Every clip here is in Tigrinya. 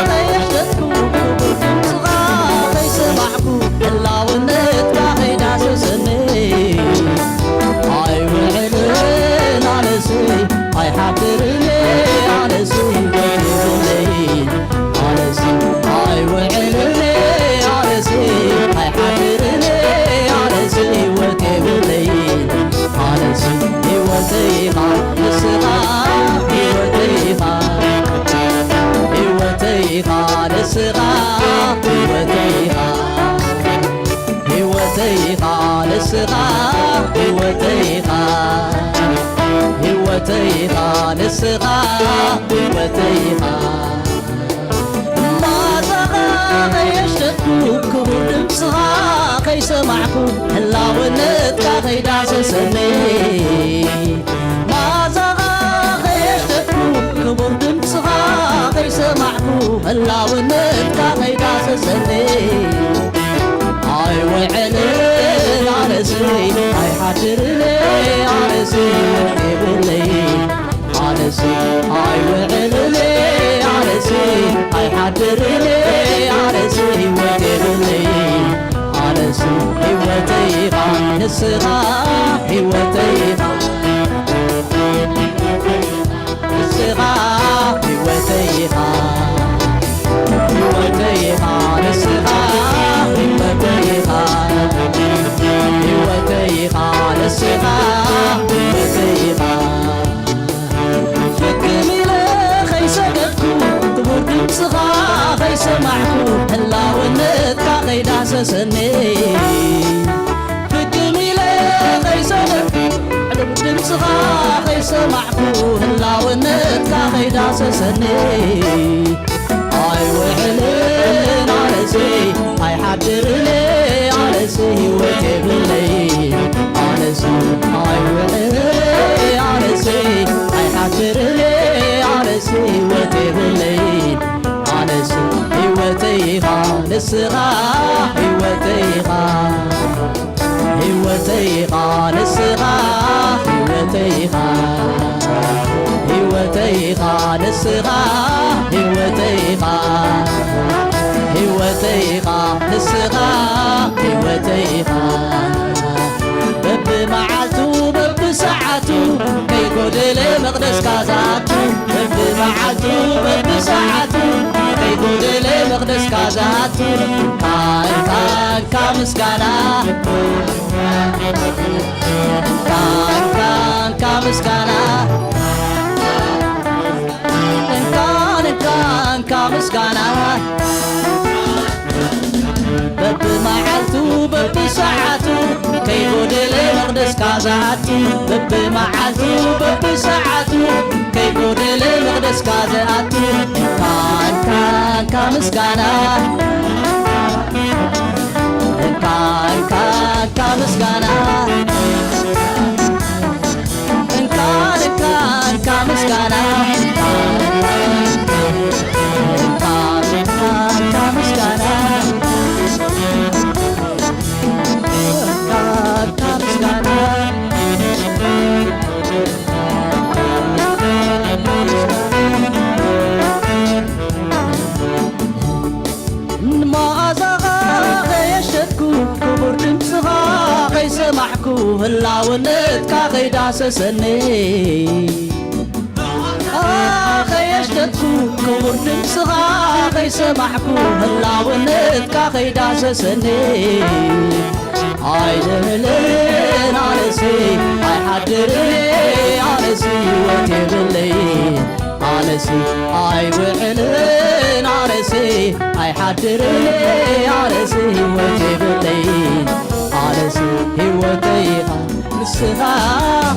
ከየሽተትኩ ክቡር ድምፅኻ ከይሰማዕኩ ህላውነትካ ከይዳሰሰኒ ኣይውዕልን ኣነሲ ኣይሓድርን ኣነሲ ወትብለይ ኣነሲ ኣይውዕልን ኣነሲ ኣይሓድርን ኣነሲ ወትብለይ ኣነሲ ህይወተይ ኢኻ ንስኻ ህይወተይ ኢኻ ህይወተይ ኢኻ ንስኻ ህይወተይ ኢኻ ህይወተይ ኢኻ ንስኻ ህይወተይ ኢኻ ህይወተይ ኢኻ ንስኻ ህይወተይ ኢኻ ማዛኻ ከየሽተትኩ ክቡር ድምፅኻ ከይሰማዕኩ ህላውነትካ ከይዳሰሰኒ ማዛኻ ከየሽተትኩ ክቡር ድምፅኻ ከይሰማዕኩ ህላውነትካ ከይዳሰሰኒ ኣይውዕልን ኣነሲ ኣይሓድርን ኣነሲ የብለይ ኣነሲ ኣይውዕልን ኣነሲ ኣይሓድርን ኣነሲ ህይወት የብለይ ኣነሲ ህይወተይ ኢኻ ንስኻ ህይወተይ ኢኻ ንስኻ ህይወተይ ኢኻ ህይወተይ ኢኻ ንስኻ ህይወተይ ኢኻ ህይወተይ ኢኻ ንስኻ ህይወተይ ኢኻ ፍክም ኢለ ከይሰገድኩ ክቡር ድምፅኻ ከይሰማዕኩ ህላውነትካ ከይዳሰሰኒ ፍክም ኢለ ከይሰገድኩ ክቡር ድምፅኻ ከይሰማዕኩ ህላውነትካ ከይዳሰሰኒ ኣይውዕልን ኣነሲ ኣይሓድርን ኣነሲ ህይወት የብለይ ኣነሲ ኣይውዕልን ኣነሲ ኣይሓድርን ኣነሲ ህይወት የብለይ ኣነሲ ህይወተይ ኢኻ ንስኻ ህይወተይ ኢኻ ህይወተይ ኢኻ ንስኻ ህይወተይ ኢኻ ህይወተይ ኢኻ ንስኻ ህይወተይ ኢኻ ህይወተይ ኢኻ ንስኻ ህይወተይ ኢኻ በብመዓልቱ በብሰዓቱ ከይጎደለ መቕደስካ ዝኣቱ በብመዓልቱ በብሰዓቱ ከይጎደለ መቕደስካ ዝኣቱ ካንካንካ ምስጋና ካንካንካ ምስጋና እንካን እንካንካ ምስጋና በብመዓልቱ በብሰዓቱ ከይጎደለ መቕደስካ ዝኣቱ በብመዓልቱ በብሰዓቱ ከይጎደለ መቕደስካ ዝኣቱ እንካን እንካንካ ምስጋና እንካን እንካንካ ምስጋና እንካን እንካንካ ምስጋና እንካን እንካንካ ምስጋና እንካንካ ምስጋና ንመዓዛኻ ከየሸትኩ ክቡር ድምፅኻ ከይሰማዕኩ ህላውነትካ ከይዳሰሰኒ ከየሽተትኩ ክቡር ድምፅኻ ከይሰማዕኩ ህላውነትካ ከይዳሰሰኒ ኣይልህልን ኣነሲ ኣይሓድርን ኣነሲ ህይወት የብለይ ኣነሲ ኣይውዕልን ኣነሲ ኣይሓድርን ኣነሲ ህይወት የብለይ ኣነሲ ህይወተይ ኢኻ ንስኻ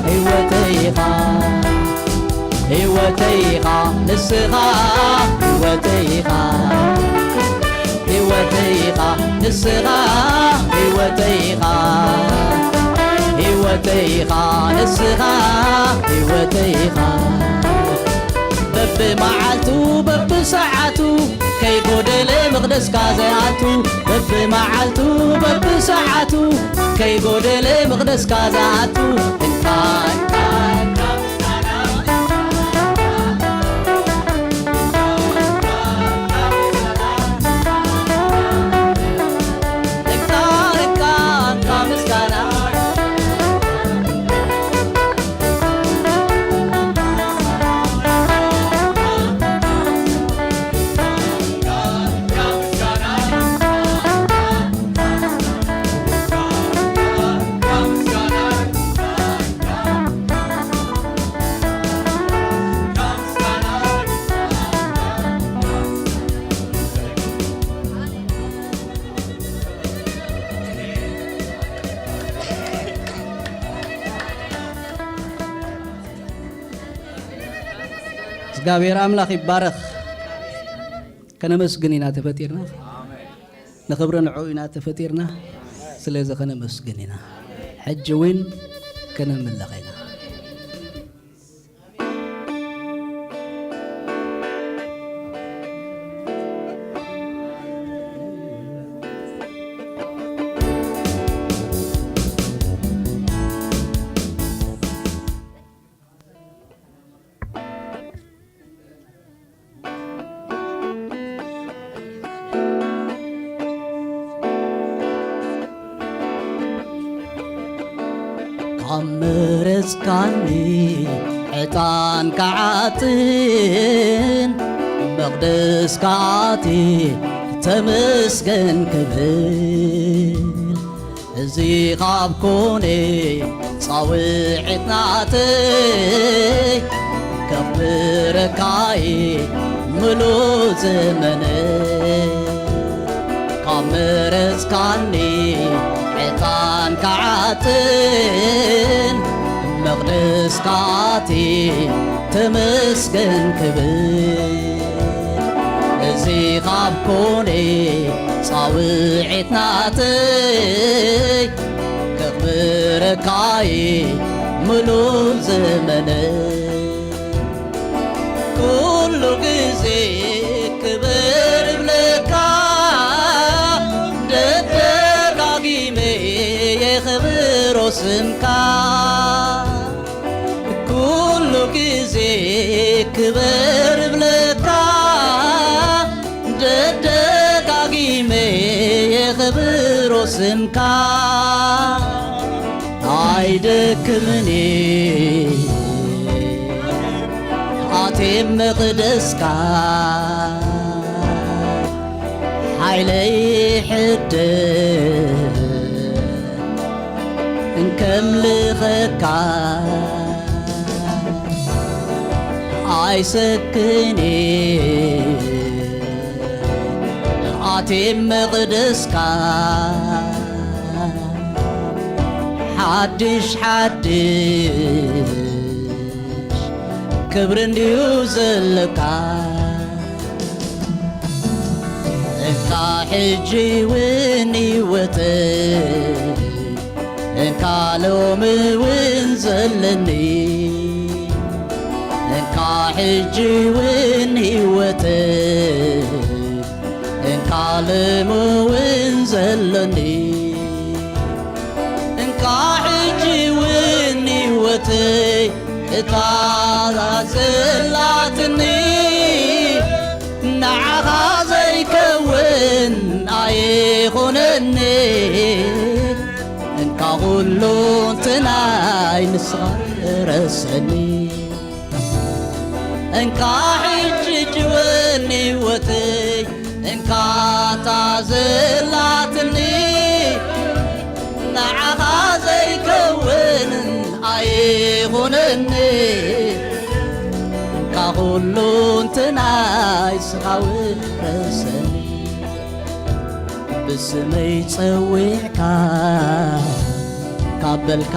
ህይወተይ ኢኻ ህይወተይ ኢኻ ንስኻ ህይወተይ ኢኻ ህይወተይ ኢኻ ንስኻ ህይወተይ ኢኻ ህይወተይ ኢኻ ንስኻ ህይወተይ ኢኻ በብመዓልቱ በብሰዓቱ ከይጎደለ መቕደስካ ዝኣቱ በብመዓልቱ በብሰዓቱ ከይጎደለ መቕደስካ ዝኣቱ እንካ እንካ እንካ ምስጋና እንካ እግዚኣብሔር ኣምላኽ ይባረኽ። ከነመስግን ኢና ተፈጢርና። ንኽብሪ ንዕኡ ኢና ተፈጢርና። ስለዚ ከነመስግን ኢና። ሕጂ እውን ከነምልኽ ኢና። ካብ መረጽካኒ ዕጣን ክዓጥን መቕደስካ ኣትየ ተመስገን ክብል፣ እዚ ካብ ኮነ ጻውዒት ናተይ ከኽብረካ'የ ምሉእ ዘመነይ። ካብ መረጽካኒ ዕጣን ክዓጥን መቕደስካ ኣትየ ተመስገን ክብል፣ እዚ ካብ ኮነ ጻውዒት ናተይ ከኽብረካ'የ ምሉእ ዘመነይ። ኩሉ ግዜ ክብር እብለካ፣ ደጋጊመ የኽብሮ ስምካ። ኩሉ ግዜ ክብር እብለካ፣ ደጋጊመ የኽብሮ ስምካ። ኣይደክምን ኣትየ መቕደስካ፣ ሓይለይ ይሕደስ እንከምልኸካ። ኣይሰክን ኣትየ መቕደስካ፣ ሓድሽ ሓድሽ ክብሪ እንድዩ ዘለካ። እንካ ሕጂ እውን ህይወተይ፣ እንካ ሎሚ እውን ዘለኒ፣ እንካ ሕጂ እውን ህይወተይ፣ እንካ ሎሚ እውን ዘለኒ፣ እንካ ሕጂ እውን ህይወተይ እታ ዘላትኒ፣ ንዓኻ ዘይከውን ኣይኹነኒ። እንካ ኩሉንትናይ ንስኻ ረሰኒ። እንካ ሕጂ እውን ህይወተይ፣ እንካ እታ ዘላትኒ፣ ንዓኻ ዘይከውን ኣይኹነኒ። እንካ ኩሉንትናይ ንስኻ ውረሰኒ። ብስመይ ጸዊዕካ ካብ በልካ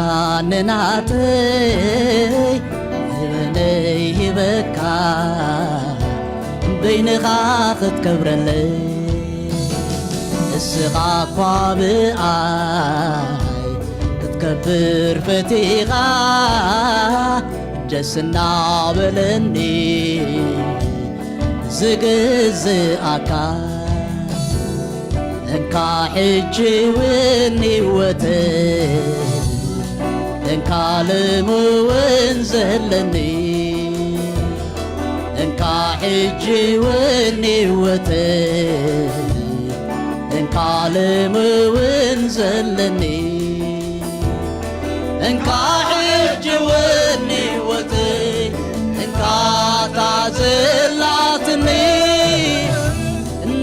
ንናተይ፣ ህበነይ ሂበካ በይንኻ ክትከብረለይ። እስኻ እኳ ብኣይ ክትከብር ፈቲኻ፣ ደስ እናበለኒ ዝግዝኣካ። እንካ ሕጂ እውን ህይወተይ፣ እንካ ሎሚ እውን ዘለኒ፣ እንካ ሕጂ እውን ህይወተይ፣ እንካ ሎሚ እውን ዘለኒ፣ እንካ ሕጂ እውን ህይወተይ፣ እንካ እታ ዘላትኒ፣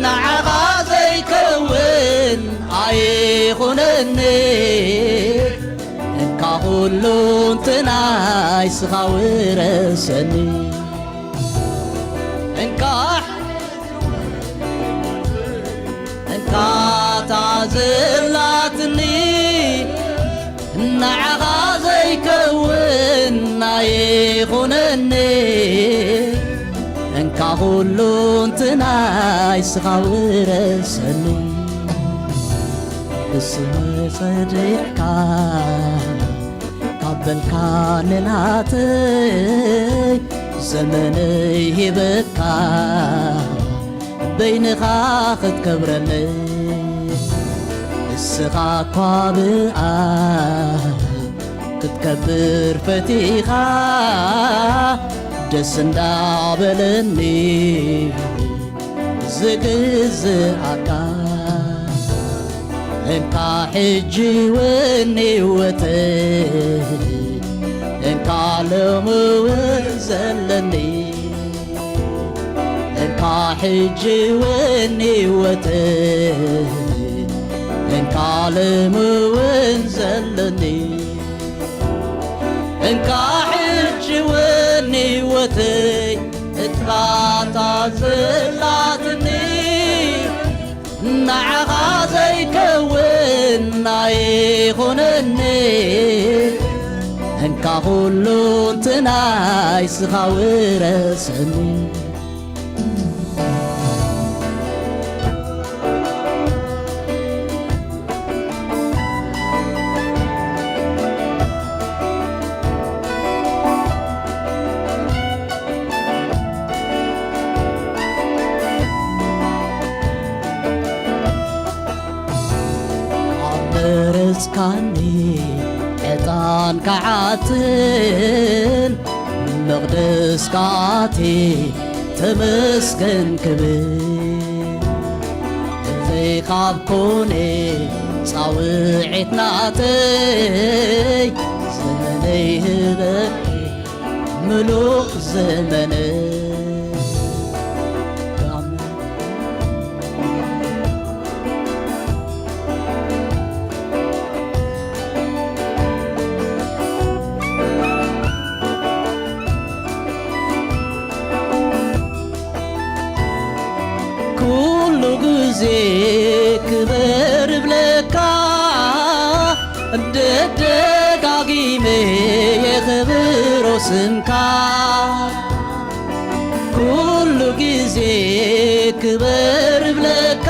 ንዓኻ ዘይከውን ኣይኹነኒ። እንካ ኩሉንትናይ ንስኻ ውረሰኒ። እንካ እንካ እታ ዘላትኒ፣ ንዓኻ ዘይከውን ኣይኹነኒ። እንካ ኩሉ እንትናይ ስኻ ውረሰኒ። ብስመ ጸዲቕካ ካብ በልካ ንናተይ ዘመነይ ሂበካ በይንኻ ክትከብረለይ። ንስኻ እኳ ብኣ ክትከብር ፈቲኻ ደስ እንዳበለኒ ዝግዝኣካ። እንካ ሕጂ እውን ህይወተይ እንካ ሎሚ እውን ዘለኒ። እንካ ሕጂ እውን ህይወተይ እንካ ሎሚ እውን ዘለኒ። እንካ ሕጂ እውን ህይወተይ እትባታ ዘላትኒ። ንዓኻ ዘይከውን ኣይኹነኒ። እንካ ኩሉ እንትናይ ስኻ ውረሰኒ። ኣበረስካኒ ዕጣን ከዓትን መቕደስካ ኣትየ ተመስገን ክብል። ዘይኻብ ኮነ ጻውዒት ናተይ ዘመነይ ህበኒ ምሉእ ዘመነይ። ኩሉ ግዜ ክበር እብለካ ደደጋጊመ የኽብሮ ስምካ። ኩሉ ግዜ ክበር እብለካ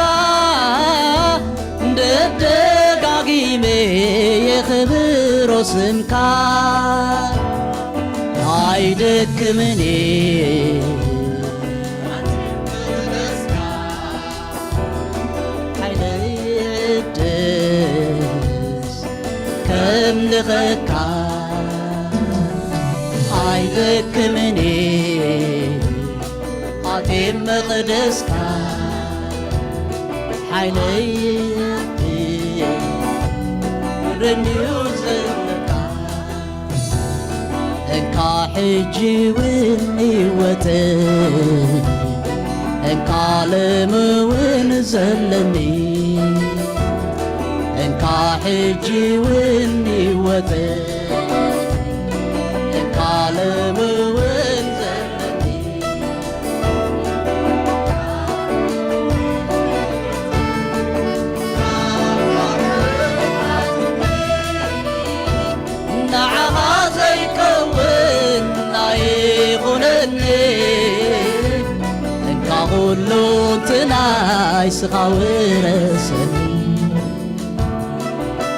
ደደጋጊመ የኽብሮ ስምካ። ኣይደክምን እየ ሓይለይ ደስ ከምልኸካ። ኣይደክምን እየ ኣትየ መቕደስካ። ሓይለይ ደስ ረንዩ ዘለካ። እንካ ሕጂ እውን ህይወተይ እንካ ሎሚ እውን ዘለኒ። እንካ ሕጂ እውን ህይወተይ እንካ ሎሚ እውን ዘለኒ። ንዓኻ ዘይከውን ኣይኹነኒ። እንካ ኩሉ እንትናይ ስኻ ውረሰኒ።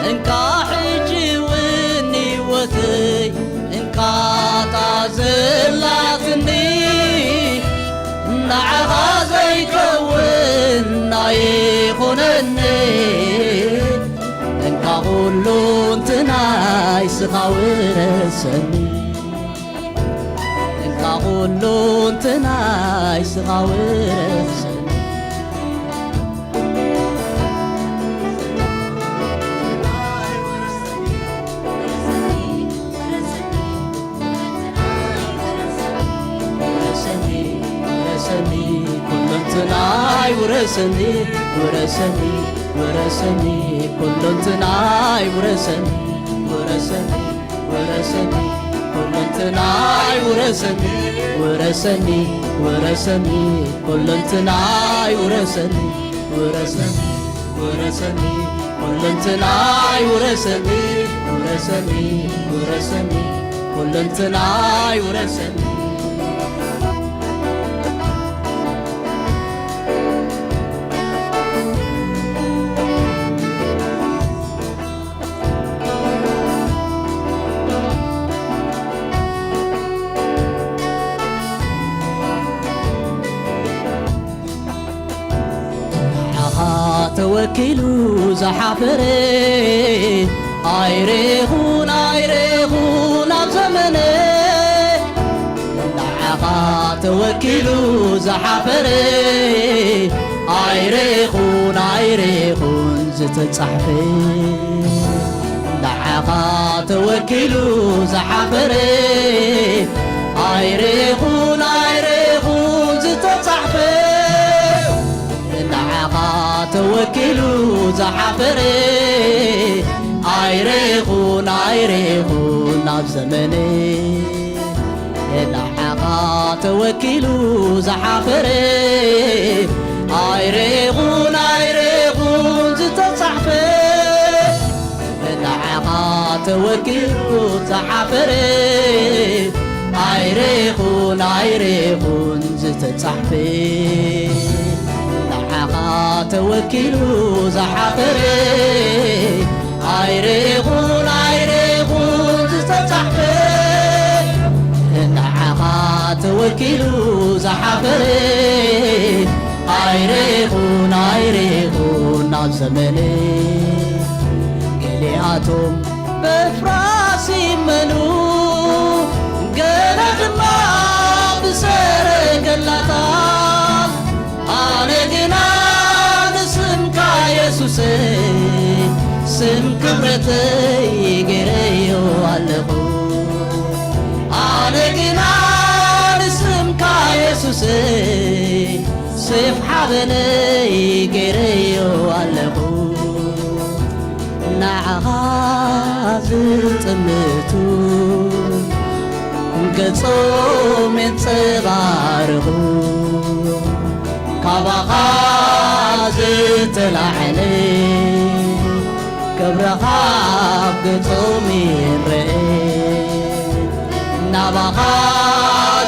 እንካ ሕጂ እውን ህይወተይ እንካ እታ ዘላትኒ። ንዓኻ ዘይከውን ኣይኹነኒ። እንካ ኩሉ እንትናይ ስኻ ውረሰኒ። እንካ ኩሉ እንትናይ ስኻ ውረሰኒ። ውረሰኒ፣ ውረሰኒ፣ ኩሉ እንትናይ ውረሰኒ። ውረሰኒ፣ ውረሰኒ፣ ኩሉ እንትናይ ውረሰኒ። ውረሰኒ፣ ውረሰኒ፣ ኩሉ እንትናይ ውረሰኒ። ውረሰኒ፣ ውረሰኒ፣ ኩሉ እንትናይ ውረሰኒ። ውረሰኒ፣ ውረሰኒ፣ ኩሉ እንትናይ ውረሰኒ። ውረሰኒ፣ ውረሰኒ፣ ኩሉ እንትናይ ውረሰኒ። ተወኪሉ ዝሓፈረ ኣይሬኹን ኣይሬኹን ኣብ ዘመነ ንዓኻ ተወኪሉ ዝሓፈረ ኣይሬኹን ኣይሬኹን ዝተጻሕፈ ንዓኻ ተወኪሉ ዝሓፈረ ኣይሬኹን ኣይሬኹን ዝተጻሕፈ ንዓኻ ተወኪሉ ዝሓፈረ ኣይሬኹን ኣይሬኹን ኣብ ዘመነ ንዓኻ ተወኪሉ ዝሓፈረ ኣይሬኹን ኣይሬኹን ዝተጻሕፈ ንዓኻ ተወኪሉ ዝሓፈረ ኣይሬኹን ኣይሬኹን ዝተጻሕፈ ንዓኻ ተወኪሉ ዝሓፈረ ኣይሬኹን ኣይሬኹን ዝተጻሕፈ ንዓኻ ተወኪሉ ዝሓፈረ ኣይሬኹን ኣይሬኹን ኣብ ዘመነ ገሊኣቶም በፍራስ ይመኑ ገለ ድማ ብሰረገላታት ኣነ ግና ንስምካ የሱሰይ ስም ክብረተይ ገይረዮ ኣለኹ ኣነ ግና ንስምካ የሱሰይ ሴፍ ሓበነይ ገይረዮ ኣለኹ ንዓኻ ዝጥምቱ ገጾም የንጸባርቑ ካባኻ ዝተላዕለ ክብረኻ ኣብ ገጾም ይረአ ናባኻ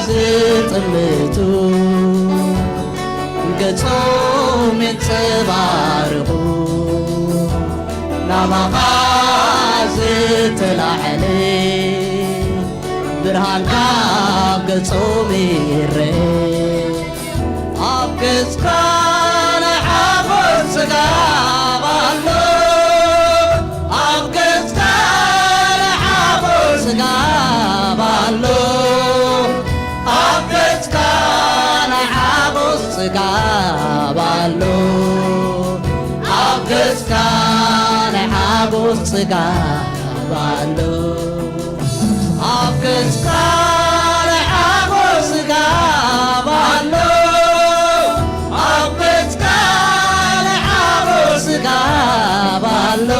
ዝጥምቱ ገጾም የንጸባርቑ ናባኻ ዝተላዕለ ብርሃንካ ኣብ ገጾም ይረአ ኣብ ገጽካ ናይ ሓጎስ ጽጋብ ኣሎ ኣብ ገጽካ ናይ ሓጎስ ጽጋብ ኣሎ ኣብ ገጽካ ናይ ሓጎስ ጽጋብ ኣሎ ኣብ ገጽካ ናይ ሓጎስ ጽጋብ ኣሎ ኣብ ገጽካ ናይ ሓጎስ ጽጋብ ኣሎ ኣብ ገጽካ ናይ ሓጎስ ጽጋብ ኣሎ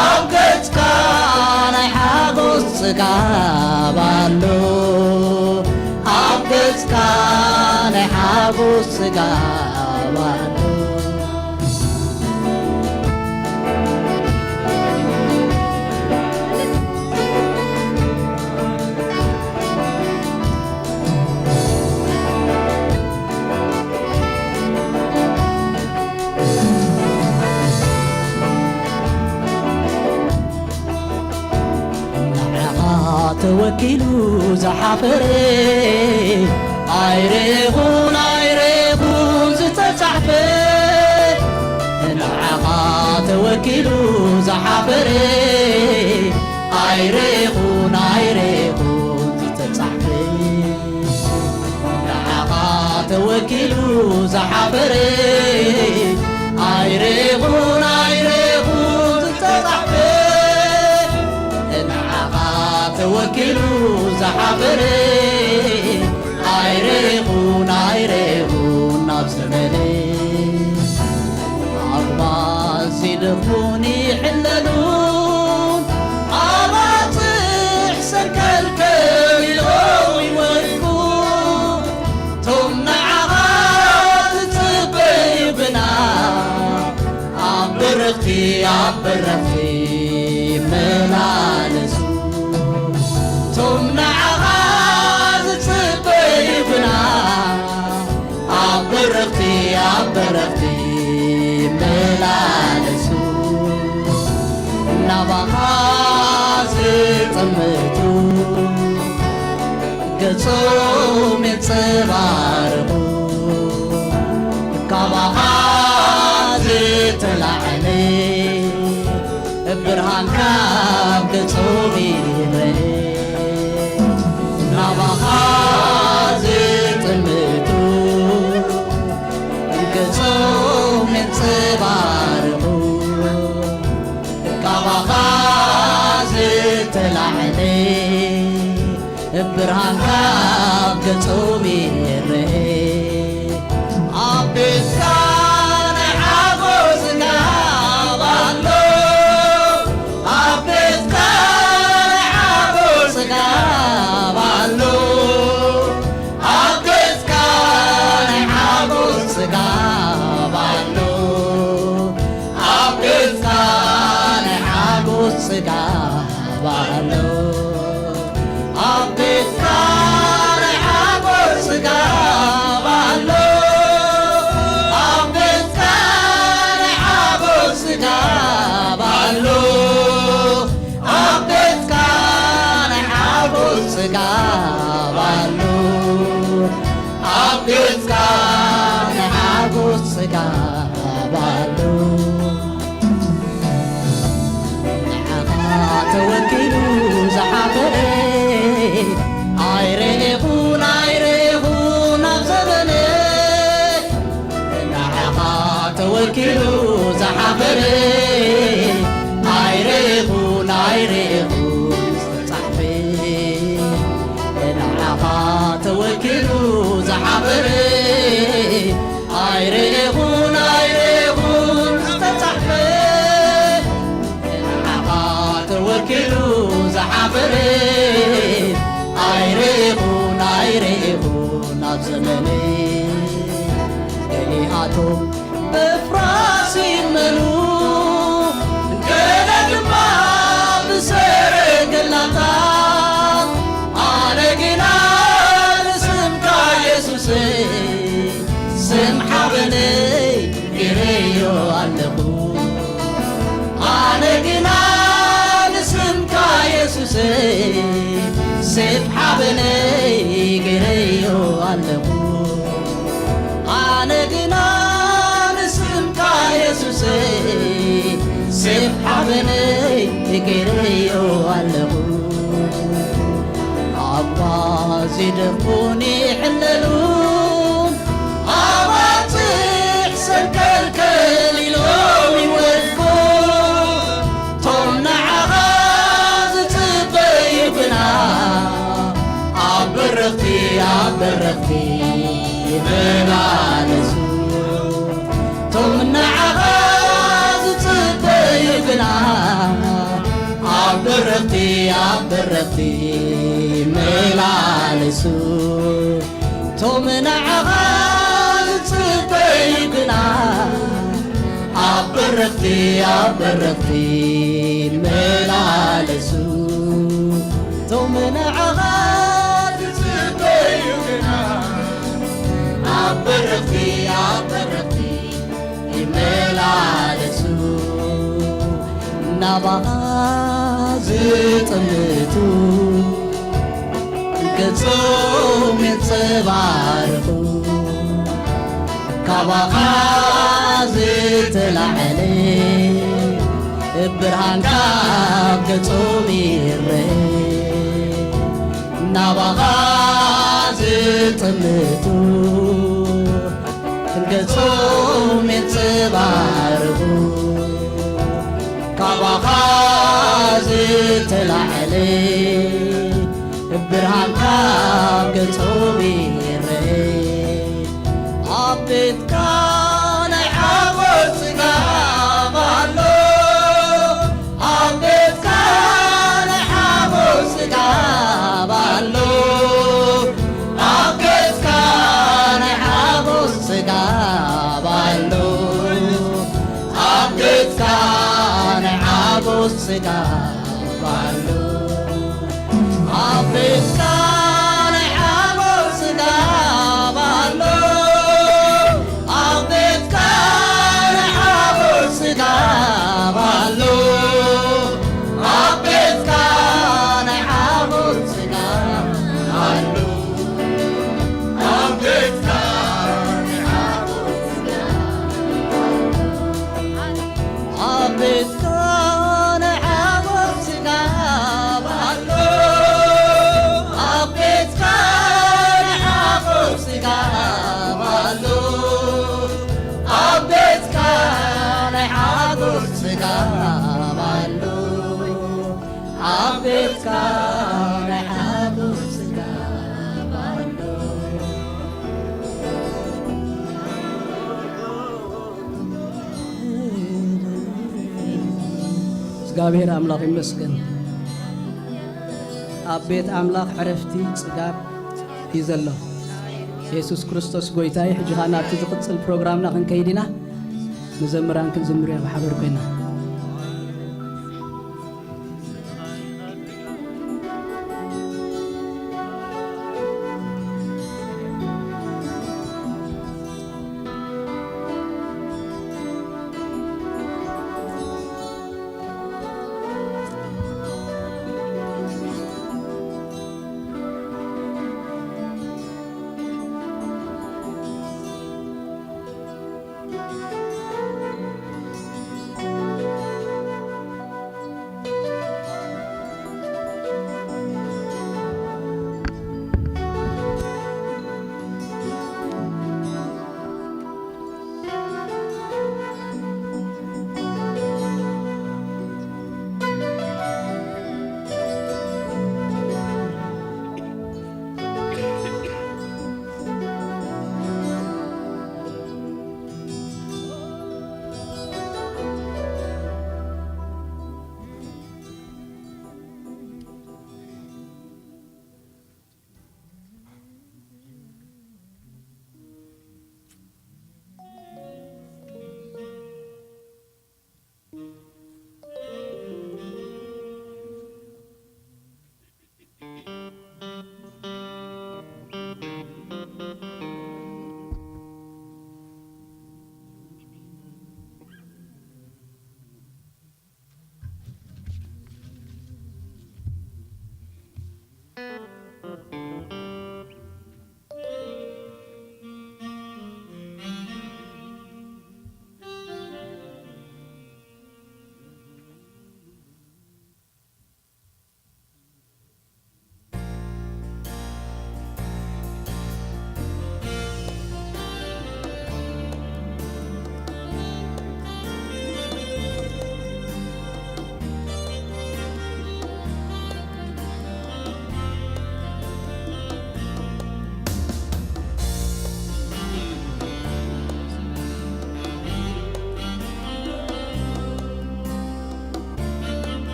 ኣብ ገጽካ ናይ ሓጎስ ጽጋብ ኣሎ ኣብ ገጽካ ናይ ሓጎስ ጽጋብ ኣሎ ንዓኻ ተወኪሉ ዝሓፈረ ኣይሬኹን ኣይሬኹን ዝተጻሕፈ ንዓኻ ተወኪሉ ዝሓፈረ ኣይሬኹን ኣይሬኹን ዝተጻሕፈ ንዓኻ ተወኪሉ ዝሓፈረ ኣይሬኹን ኣይሬኹን ዝተጻሕፈ ንዓኻ ተወኪሉ ዝሓፈረ ኣይሬኹን ኣይሬኹን ናብ ዘመነ ኣጉባዝ ይደኽሙን ይሕለሉን ኣባጽሕ ሰንከልከል ኢሎም ይወድቁ ቶም ንዓኻ ዝጽበዩ ግና ኣብ በረኽቲ ኣብ በረኽቲ ይመላለሱ ቶም ንዓኻ ዝጽበዩ ግና ኣብ በረኽቲ ኣብ በረኽቲ ይመላለሱ ናባኻ ዝጥምቱ ገጾም የንጸባርቑ ካባኻ ገጾም ይረአ ናባኻ ዝጥምቱ፣ ገጾም የንጸባርቑ፣ ካባኻ ዝተላዕለ ብርሃን ካብ ገጾም ይረአ። ኣብ ቤትካ ናይ ሓጎስ ጽጋብ ኣሎ፣ ኣብ ቤትካ ናይ ሓጎስ ጽጋብ ኣሎ፣ ኣብ ቤትካ ናይ ሓጎስ ጽጋብ ኣሎ፣ ኣብ ቤትካ ናይ ሓጎስ ጽጋብ ኣሎ። ኣብ ቤትካ ናይ ሓጎስ ጽጋብ ኣሎ። ኣብ ቤትካ ናይ ሓጎስ ጽጋብ ኣሎ። ኣብ ቤትካ ናይ ሓጎስ ጽጋብ ኣሎ። ኣብ ቤትካ ናይ ሓጎስ ጽጋብ ኣሎ። ንዓኻ ተወኪሉ ዝሓፈረ ኣይረኤኹን፣ ኣይረኤኹን ኣብ ዘመነ። ንዓኻ ተወኪሉ ዝሓፈረ ኣይረኤኹን፣ ኣይረኤኹን ዝተጻሕፈ። ንዓኻ ተወኪሉ ዝሓፈረ ኣይረኤኹን፣ ኣይረኤኹን ዝተጻሕፈ። ንዓኻ ተወኪሉ ዝሓፈረ ኣይረኤኹን፣ ኣይረኤኹን ኣብ ዘመነ። ገሊኣቶም ብፍራስ ይእመኑ፣ ገለ ድማ ብሰረገላታት። ኣነ ግና ንስምካ የሱሰይ ስም ሓበነይ ገይረዮ ኣለኹ። ኣነ ግና ንስምካ የሱሰይ ስም ሓበነይ ገይረዮ ኣለኹ። ኣነ ግና ንስምካ የሱሰይ ስም ሓበነይ ገይረዮ ኣለኹ። ኣባ ዝደፉን ይሕለሉ፣ ኣባጽሕ ሰንከልከል ኢሎም ይወድቁ። ቶም ንዓኻ ዝጽበዩ ግና ኣብ ብርኽቲ፣ ኣብ ብርኽቲ ይመላለሱ። ቶም ንዓኻ ዝጽበዩ ግና ኣብ ብርኽቲ፣ ኣብ ብርኽቲ ይመላለሱ። ቶም ንዓኻ ዝጽበዩ ግና ኣብ ብርኽቲ፣ ኣብ ብርኽቲ ይመላለሱ። ቶም ንዓኻ ዝጽበዩ ግና ኣብ ብርኽቲ፣ ኣብ ብርኽቲ ይመላለሱ። ናባኻ ዝጥምቱ ገጾም የንጸባርቑ፣ ካባኻ ዝተላዕለ ብርሃን ካብ ገጾም ይረአ። ናባኻ ዝጥምቱ ገጾም የንጸባርቑ፣ ካባኻ ዝተላዕለ ብርሃን ካብ ገጾም ይረአ። ኣብ ቤትካ ናይ ሓጎስ ጽጋብ ኣሎ፣ ኣብ ቤትካ ናይ ሓጎስ ጽጋብ ኣሎ፣ ኣብ ቤትካ ናይ ሓጎስ ጽጋብ ኣሎ፣ ኣብ ቤትካ ናይ ሓጎስ ጽጋብ ኣሎ። ኣብ ቤትካ ናይ ሓጎስ ጽጋብ ኣሎ። ኣብ ቤትካ ናይ ሓጎስ ጽጋብ ኣሎ። ኣብ ቤትካ ናይ ሓጎስ ጽጋብ ኣሎ። ኣብ ቤትካ ናይ ሓጎስ ጽጋብ ኣሎ። ኣብ ቤትካ ናይ ሓጎስ ኣብ ቤትካ ናይ ሓጎስ ጽጋብ ኣሎ። እግዚኣብሔር ኣምላኽ ይመስገን። ኣብ ቤት ኣምላኽ ዕረፍቲ ጽጋብ እዩ ዘሎ። የሱስ ክርስቶስ ጐይታ እዩ። ሕጂ ኸኣ ናብቲ ዝቕጽል ፕሮግራምና ክንከይድ ኢና። መዘምራን ክንዝምር ኢና ብሓበን ኮይና።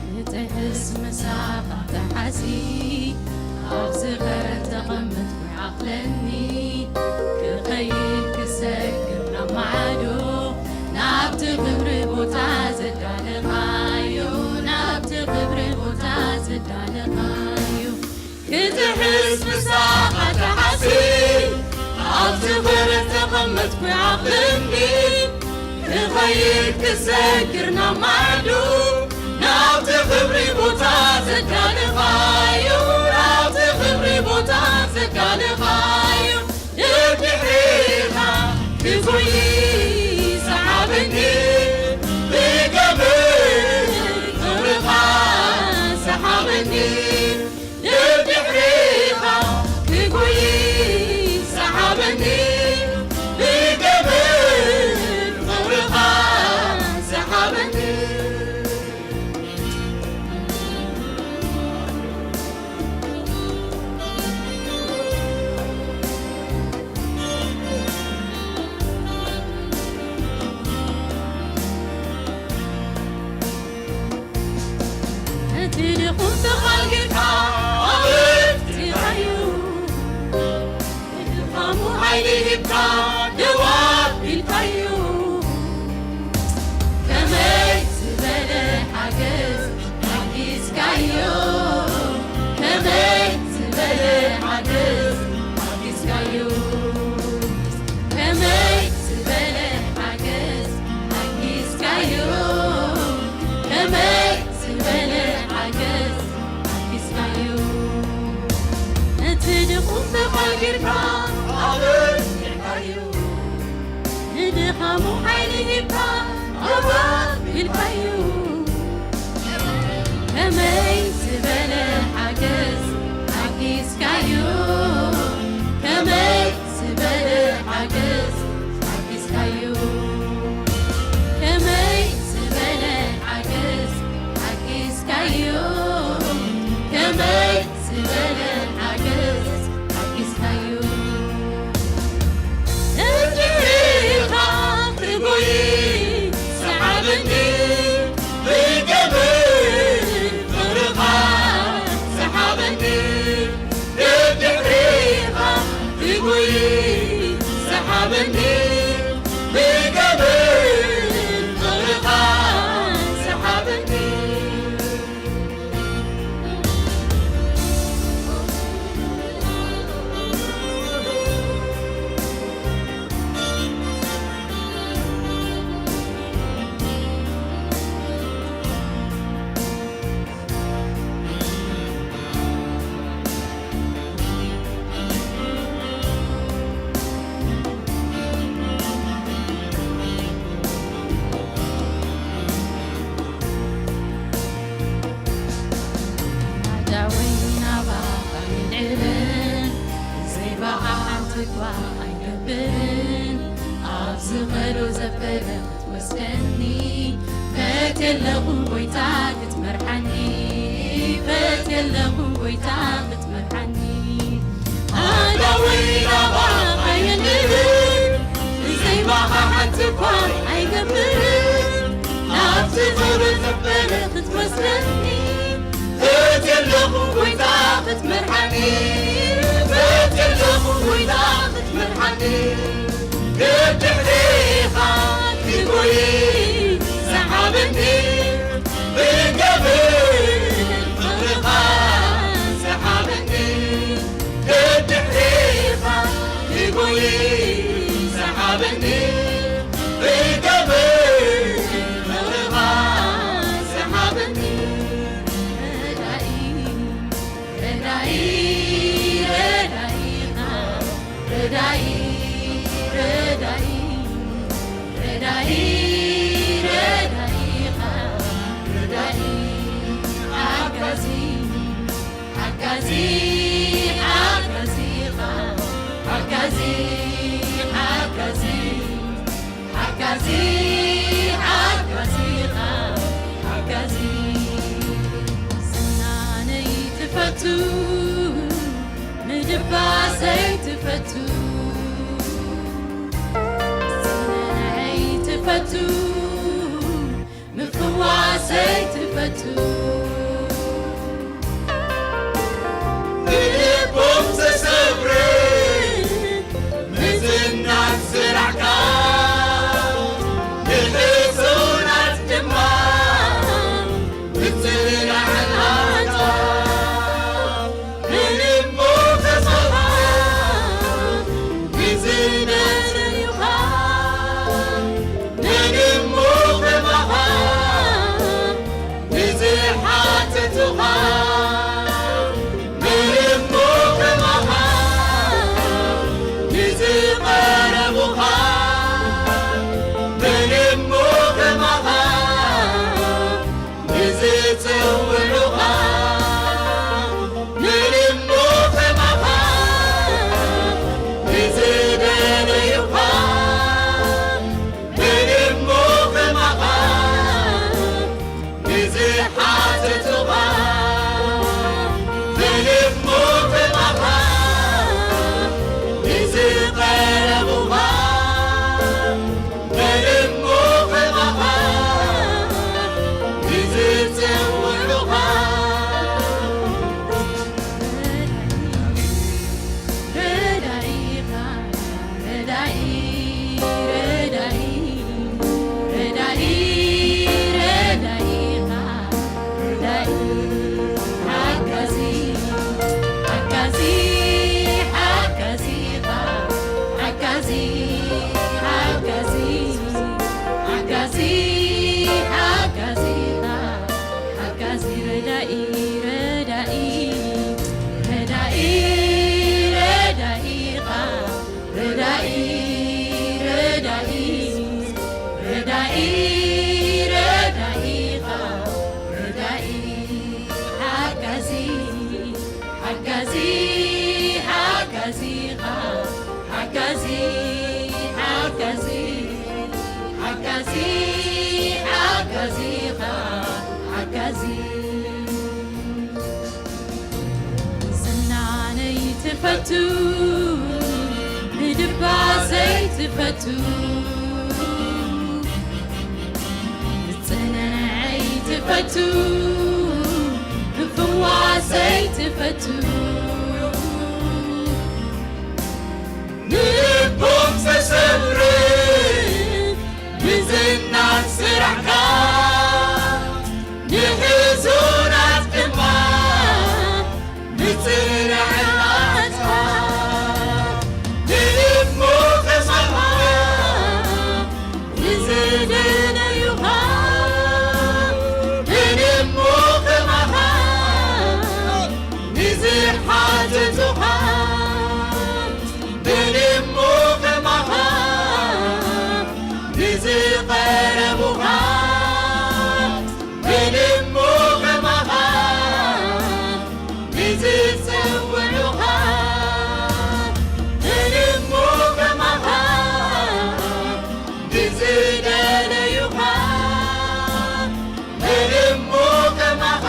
ክትሕስ ምሳኻ ተሓሲ፣ ኣብ ዝኸር ተቐመጥኩ ይዓቕለኒ። ክኸይድ ክሰግር ናብ ማዕዶ፣ ናብቲ ክብሪ ቦታ ዘዳለኻዮ፣ ናብቲ ክብሪ ቦታ ዘዳለኻዮ። ክትሕስ ምሳኻ ተሓሲ፣ ኣብ ዝኸር ተቐመጥኩ ይዓቕለኒ። ክኸይድ ክሰግር ናብ ማዕዶ፣ ናብቲ ክብሪ ቦታ ዘዳለኻዮ፣ ናብቲ ክብሪ ቦታ ዘዳለኻዮ። ደድሕሬኻ ክጉይ ሰሓበኒ፣ ብገመድ ክብርኻ ሰሓበኒ። ደድሕሬኻ ክጉይ ሰሓበኒ፣ ብገመድ ክብርኻ ሰሓበኒ። እቲ ድኹም ተቓልጊልካ ኣበርቲኻዩ፣ ንድኻሙ ሓይሊ ሂብካ ደው ኣቢልካዩ። ከመይ ዝበለ ሓገዝ ሓጊዝካዮ፣ ከመይ ዝበለ ሓገዝ ሓጊዝካዮ፣ ከመይ ዝበለ ሓገዝ ሓጊዝካዮ፣ ከመይ ዝበለ ሓገዝ ሓጊዝካዮ። እቲ ድኹም ተቐይርካ ኣበርቲዕካዮ። ንድኻሙ ሓይሊ ሂብካ ደው ኣቢልካዩ። ከመይ ዝበለ ሓገዝ ሓጊዝካዩ? ከመይ ዝበለ ሓገዝ እዩ፣ ከመይ ዝበለ ሓገዝ ሓጊዝካዮ? ንድሕሪኻ ክጎይ ሰሓበኒ፣ ብገመድ ፍቕርኻ ሰሓበኒ። ንድሕሪኻ ክጎይ ሰሓበኒ፣ ብገመድ ፍቕርኻ ሰሓበኒ። ናዳወይ ናባኻ ይልዕልን፣ ብዘይ ባኻ ሓንቲ እኳ ኣይገብርን። ኣብ ዝኸዶ ዘበለ ክትወስደኒ፣ ፈትየ ኣለኹ ጎይታ ክትመርሓኒ፣ ፈትየ ኣለኹ ጎይታ ክትመርሓኒ። ኣዳወይ ናባኻ የንብር፣ ብዘይ ባኻ ሓንቲ እኳ ኣይገብርን። ናብቲ ዞሮ ዘበለ ክትወስደኒ፣ ፈትየ ኣለኹ ጎይታ ክትመርሓኒ፣ ፈትየ ኣለኹ ጎይታ ክትመርሓኒ። ደድሕሬኻ ክጎይ ሰሓበኒ፣ ብገመድ ፍቕርኻ ሰሓበኒ። ደድሕሬኻ ክጎይ ሰሓበኒ፣ ብገመድ ፍቕርኻ ሰሓበኒ። ረዳኢ፣ ረዳኢ፣ ረዳኢኻ፣ ረዳኢ፣ ረዳኢ፣ ረዳኢ፣ ረዳኢኻ፣ ረዳኢ፣ ሓጋዚ፣ ሓጋዚ፣ ሓጋዚኻ፣ ሓጋዚ፣ ሓጋዚ፣ ሓጋዚ፣ ሓጋዚኻ፣ ሓጋዚ። ስናነይ ትፈቱ፣ ምድባሰይ ትፈቱ፣ ስናነይ ትፈቱ፣ ምፍዋሰይ ትፈቱ። ንልቦም ዝተሰብረ ምጽናት ስራሕካ፣ ንሕሱራት ድማ ምጽንናዕ ናትካ። ምንም ሞተ ሰብኣ ንዝደለዩኻ፣ ምንም ሞተ መኻ ንዝሓተቱኻ፣ ምንም ሞተ መኻ ንዝቐረቡኻ፣ ምንም ሞተ መኻ ንዝጽውዑኻ፣ ምንም ሞተ መኻ ንዝደለዩኻ፣ ምንም ሞተ መኻ ንዝሓተቱኻ፣ ምንም ሞተ መኻ ንዝቐረቡኻ፣ ምንም ሞተ መኻ ንዝጽውዑኻ። ረዳኢኻ፣ ረዳኢ፣ ረዳኢ፣ ረዳኢ፣ ረዳኢኻ፣ ረዳኢ፣ ሓጋዚ፣ ሓጋዚ፣ ሓጋዚኻ፣ ሓጋዚ፣ ሓጋዚ፣ ሓጋዚ፣ ሓጋዚኻ፣ ሓጋዚ፣ ረዳኢ፣ ረዳኢ፣ ረዳኢ፣ ረዳኢኻ፣ ረዳኢ፣ ረዳኢ፣ ረዳኢ፣ ረዳኢኻ፣ ረዳኢ፣ ሓጋዚ፣ ሓጋዚ፣ ሓጋዚኻ፣ ሓጋዚ፣ ሓጋዚ፣ ሓጋዚ፣ ሓጋዚኻ፣ ሓጋዚ። ትፈቱ፣ ንድባ ዘይትፈቱ፣ ንጽንዓይ ትፈቱ፣ ንፍዋሰይ ትፈቱ። ንልቦም ዘሰብርን ንዝናን ስራሕካ፣ ንሕዙናት ድማ ንጽንዕ ናትካ። ንልቦም ዘሰብርን ንዝደለዩኻ፣ ንልቦም ዘሰብርን ንዝሓተቱኻ፣ ንልቦም ዘሰብርን ንዝቐረቡኻ፣ ንልቦም ዘሰብርን ንዝጸውዑኻ፣ ንልቦም ዘሰብርን ንዝደለዩኻ፣ ንልቦም ዘሰብርን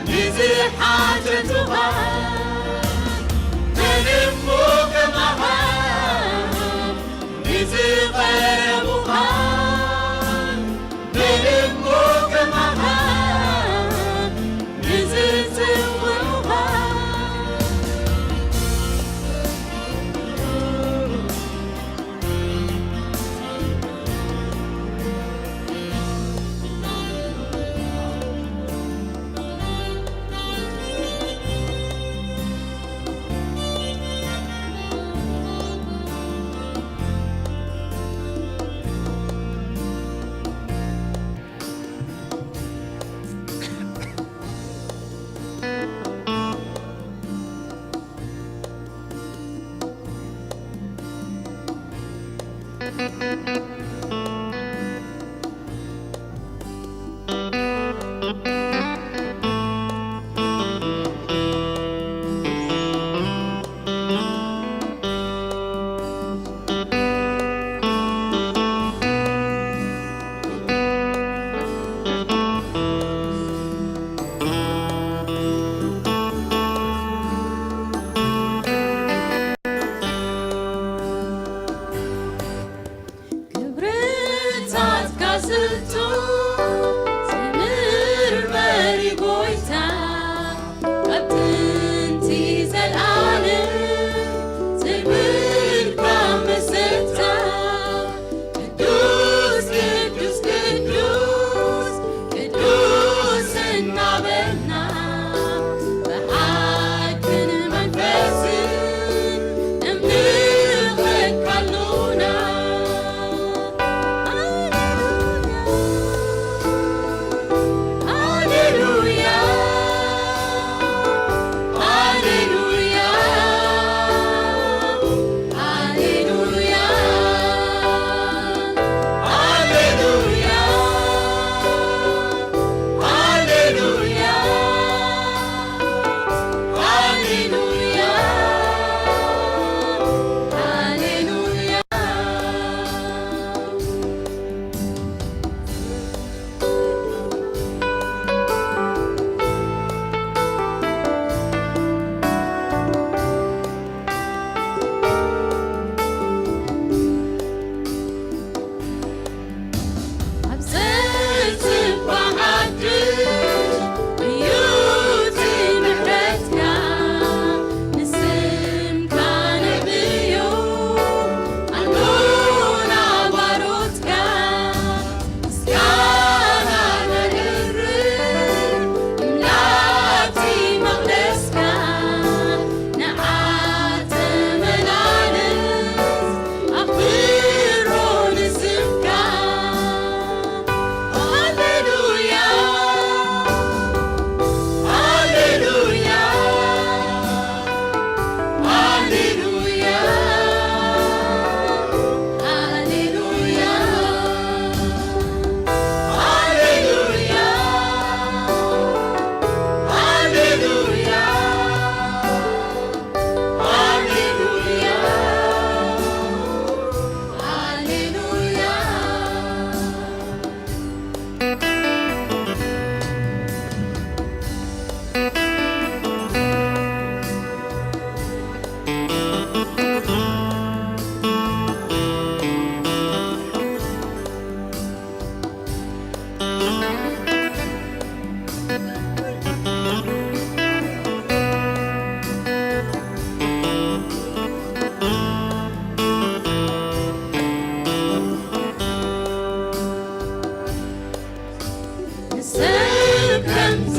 ንዝሓተቱኻ፣ ንልቦም ዘሰብርን ንዝቐረቡኻ፣ ንልቦም ዘሰብርን ንዝጽውዑኻ። ክብርታትካ ስልጡን ዘይምርመር እዩ ጎይታ፣ ካብ ጥንቲ ዘልኣለም ዘይብልካ መሰታ። ቅዱስ፣ ቅዱስ፣ ቅዱስ፣ ቅዱስ እናበልና ብሓቅን መንፈስን ነምልኸካ ኣሎና። ሃሌሉያ፣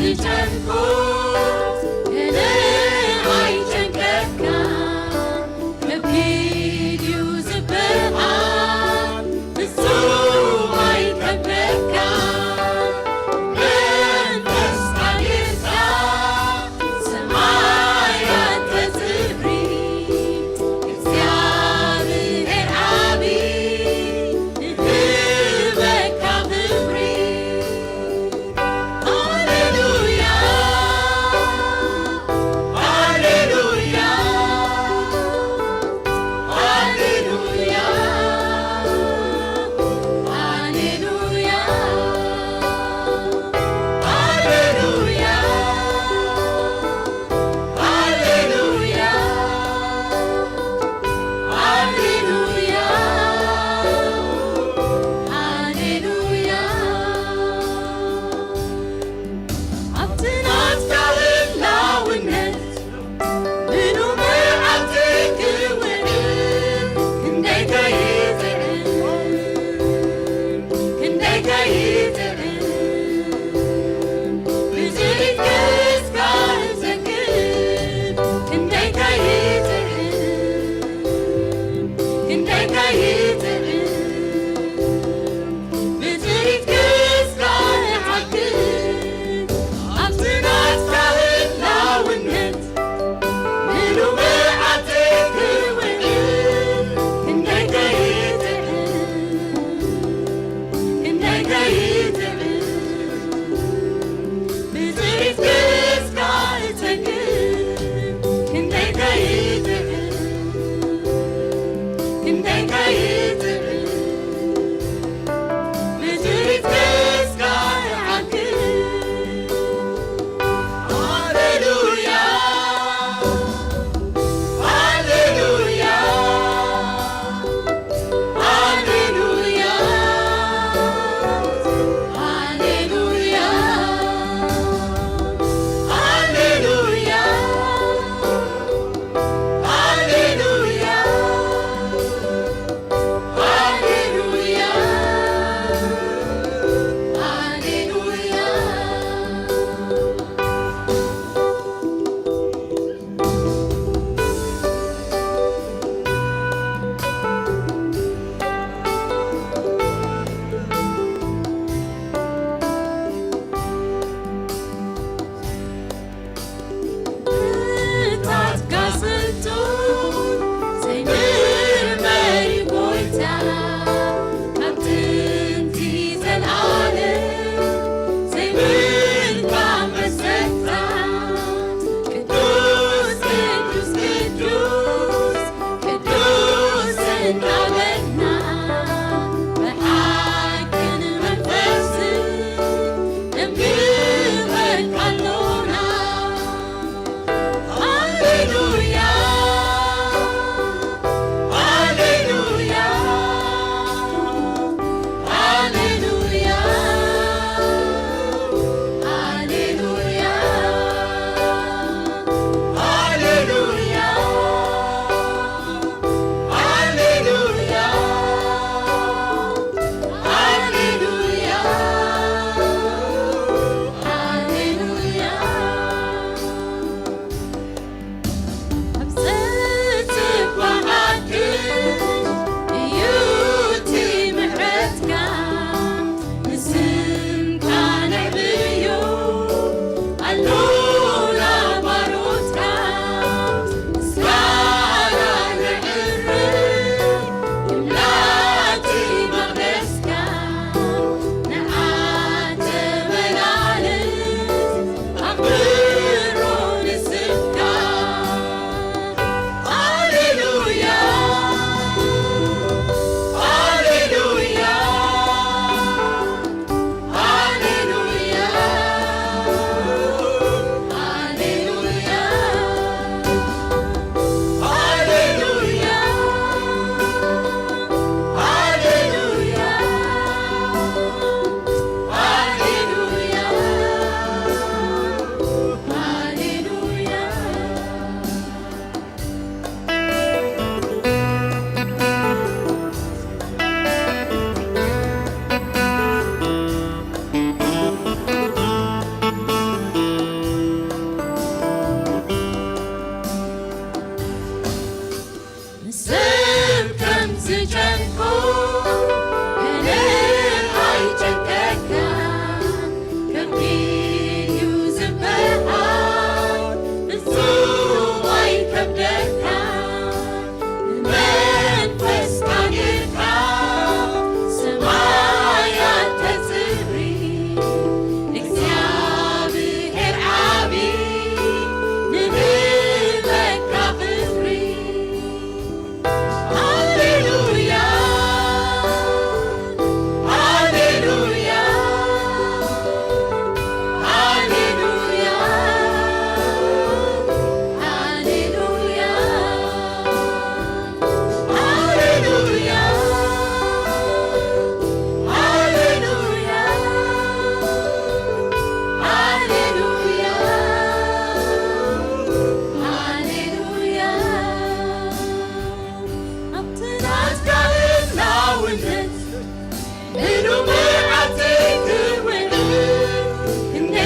ትጨንቁ ግን ኣይጨንቀካ፣ ከቢድ እዩ ዝበሃል ፍጹም ኣይከብደካ። መንፈስ ኣጊርካ ሰማያት ተጽሪ፣ እግዚኣብሔር ዓቢ ንህበካ ክብሪ። ሃሌሉያ፣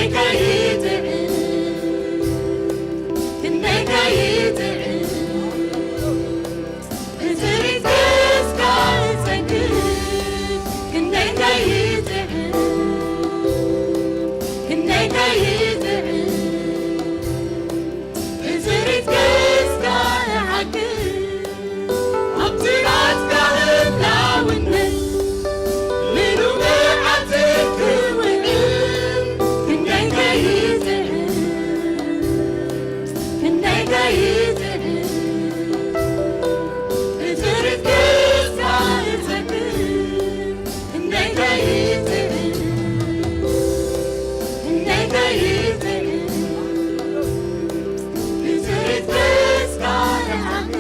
ክንደይ ይጥዕም፣ ክንደይ ይጥዕም፣ ብትርኢት ገጽካ እጸግብ። ክንደይ ይጥዕም፣ ክንደይ ይጥዕም፣ ብትርኢት ገጽካ እሓግብ። ኣብቲ ናትካ ህላውነት ምሉእ መዓልቲ ክውዕል ክንደይ ይጥዕም፣ ክንደይ ይጥዕም፣ ብትርኢት ገጽካ እጸግብ። ክንደይ ይጥዕም፣ ክንደይ ይጥዕም፣ ብትርኢት ገጽካ እሓግብ።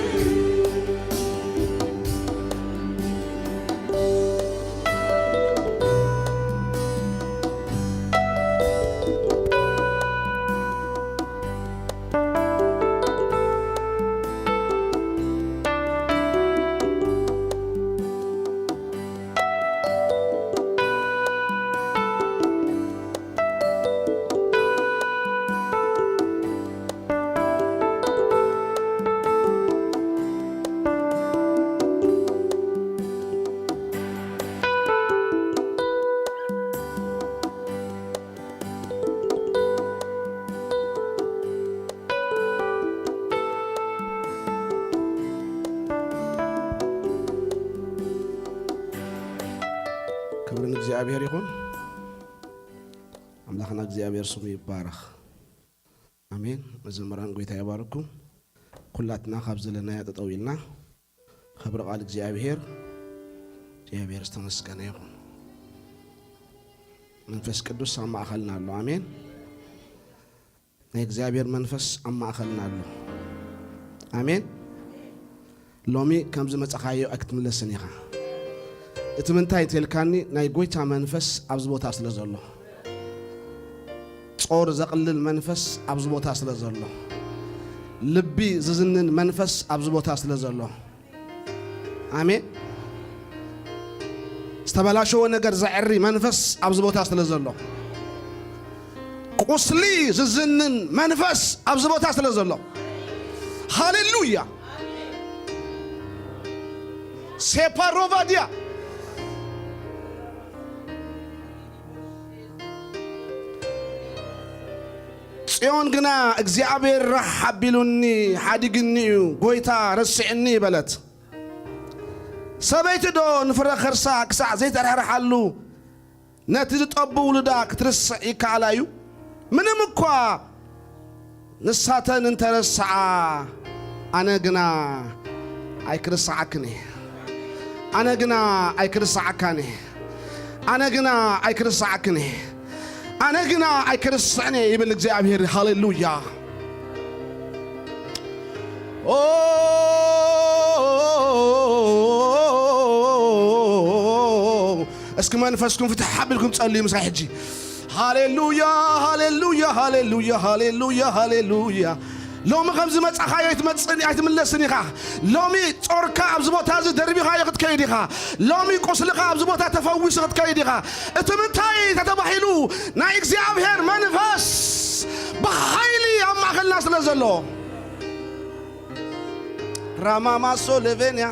ክብሪ ንእግዚኣብሔር ይኹን። ኣምላኽና እግዚኣብሔር ስሙ ይባረኽ። ኣሜን። መዘምራን ጎይታ ይባርኩም። ኩላትና ካብ ዘለናዮ ጠጠው ኢልና ክብሪ ቃል እግዚኣብሔር፣ እግዚኣብሔር ዝተመስገነ ይኹን። መንፈስ ቅዱስ ኣብ ማእኸልና ኣሎ። ኣሜን። ናይ እግዚኣብሔር መንፈስ ኣብ ማእኸልና ኣሎ። ኣሜን። ሎሚ ከም ዝመጻኻዮ ኣይክትምለስን ኢኻ። እቲ ምንታይ እንተልካኒ፣ ናይ ጎይታ መንፈስ ኣብዚ ቦታ ስለ ዘሎ፣ ጾር ዘቕልል መንፈስ ኣብዚ ቦታ ስለ ዘሎ፣ ልቢ ዝዝንን መንፈስ ኣብዚ ቦታ ስለ ዘሎ፣ ኣሜን። ዝተበላሸወ ነገር ዘዕሪ መንፈስ ኣብዚ ቦታ ስለ ዘሎ፣ ቁስሊ ዝዝንን መንፈስ ኣብዚ ቦታ ስለ ዘሎ፣ ሃሌሉያ። ሴፓሮቫዲያ ጽዮን ግና እግዚኣብሔር ራሕ ኣቢሉኒ ሓዲግኒ እዩ፣ ጎይታ ረሲዕኒ በለት። ሰበይቲ ዶ ንፍረ ከርሳ ክሳዕ ዘይተርሕርሓሉ ነቲ ዝጠቡ ውሉዳ ክትርስዕ ይከኣላ እዩ? ምንም እኳ ንሳተን እንተረስዓ፣ ኣነ ግና ኣይክርስዓክን እየ። ኣነ ግና ኣይክርስዓካን እየ። ኣነ ግና ኣይክርስዓክን እየ። ኣነ ግና ኣይክርስዕን እየ ይብል እግዚኣብሔር። ሃሌሉያ። ኦ፣ እስኪ መንፈስኩም ፍትሕ ኣቢልኩም ጸልዩ ምሳይ ሕጂ። ሃሌሉያ፣ ሃሌሉያ፣ ሃሌሉያ፣ ሃሌሉያ፣ ሃሌሉያ። ሎሚ ከም ዝመጻኻዮ ኣይትመጽእን፣ ኣይትምለስን ኢኻ። ሎሚ ጾርካ ኣብዚ ቦታ እዚ ደርቢኻዮ ክትከይድ ኢኻ። ሎሚ ቁስልኻ ኣብዚ ቦታ ተፈዊሱ ክትከይድ ኢኻ። እቲ ምንታይ ተተባሂሉ፣ ናይ እግዚኣብሔር መንፈስ ብሓይሊ ኣብ ማእከልና ስለ ዘሎ። ራማማሶ ሌቬንያ።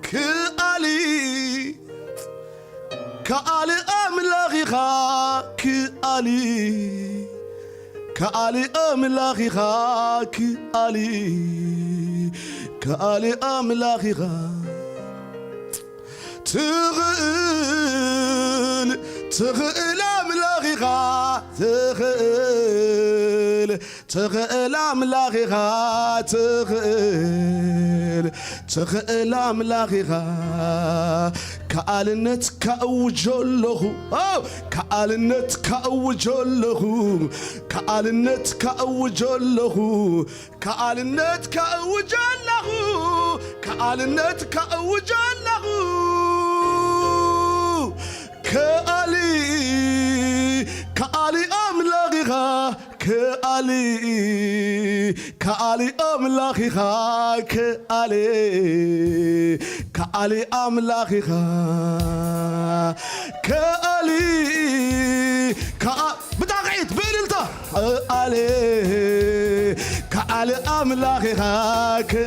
ክኣሊ፣ ክኣሊ ኣምላኽ ኢኻ፣ ክኣሊ፣ ክኣሊ ኣምላኽ ኢኻ፣ ክኣሊ፣ ክኣሊ ኣምላኽ ኢኻ። ትኽእል፣ ትኽእል ኣምላኽ ኢኻ፣ ትኽእል፣ ትኽእል ኣምላኽ ኢኻ፣ ትኽእል፣ ትኽእል ኣምላኽ ኢኻ። ከኣልነትካ እውጆ ኣለኹ፣ ኦ፣ ከኣልነትካ እውጆ ኣለኹ፣ ከኣልነትካ እውጆ ኣለኹ። ከኣልነትካ እውጅ ኣለኹ፣ ከኣልነትካ እውጅ ኣለኹ። ከኣሊ፣ ከኣሊ ኣምላኽ ኢኻ፣ ከኣሊ። ከኣሊ ኣምላኽ ኢኻ፣ ከኣሊ፣ ከኣሊ ኣምላኽ ኢኻ፣ ከኣሊ፣ ከኣ-፣ ብጣቕዒት፣ ብእልልታ፣ ከኣሊ፣ ከኣሊ ኣምላኽ ኢኻ፣ ከ-፣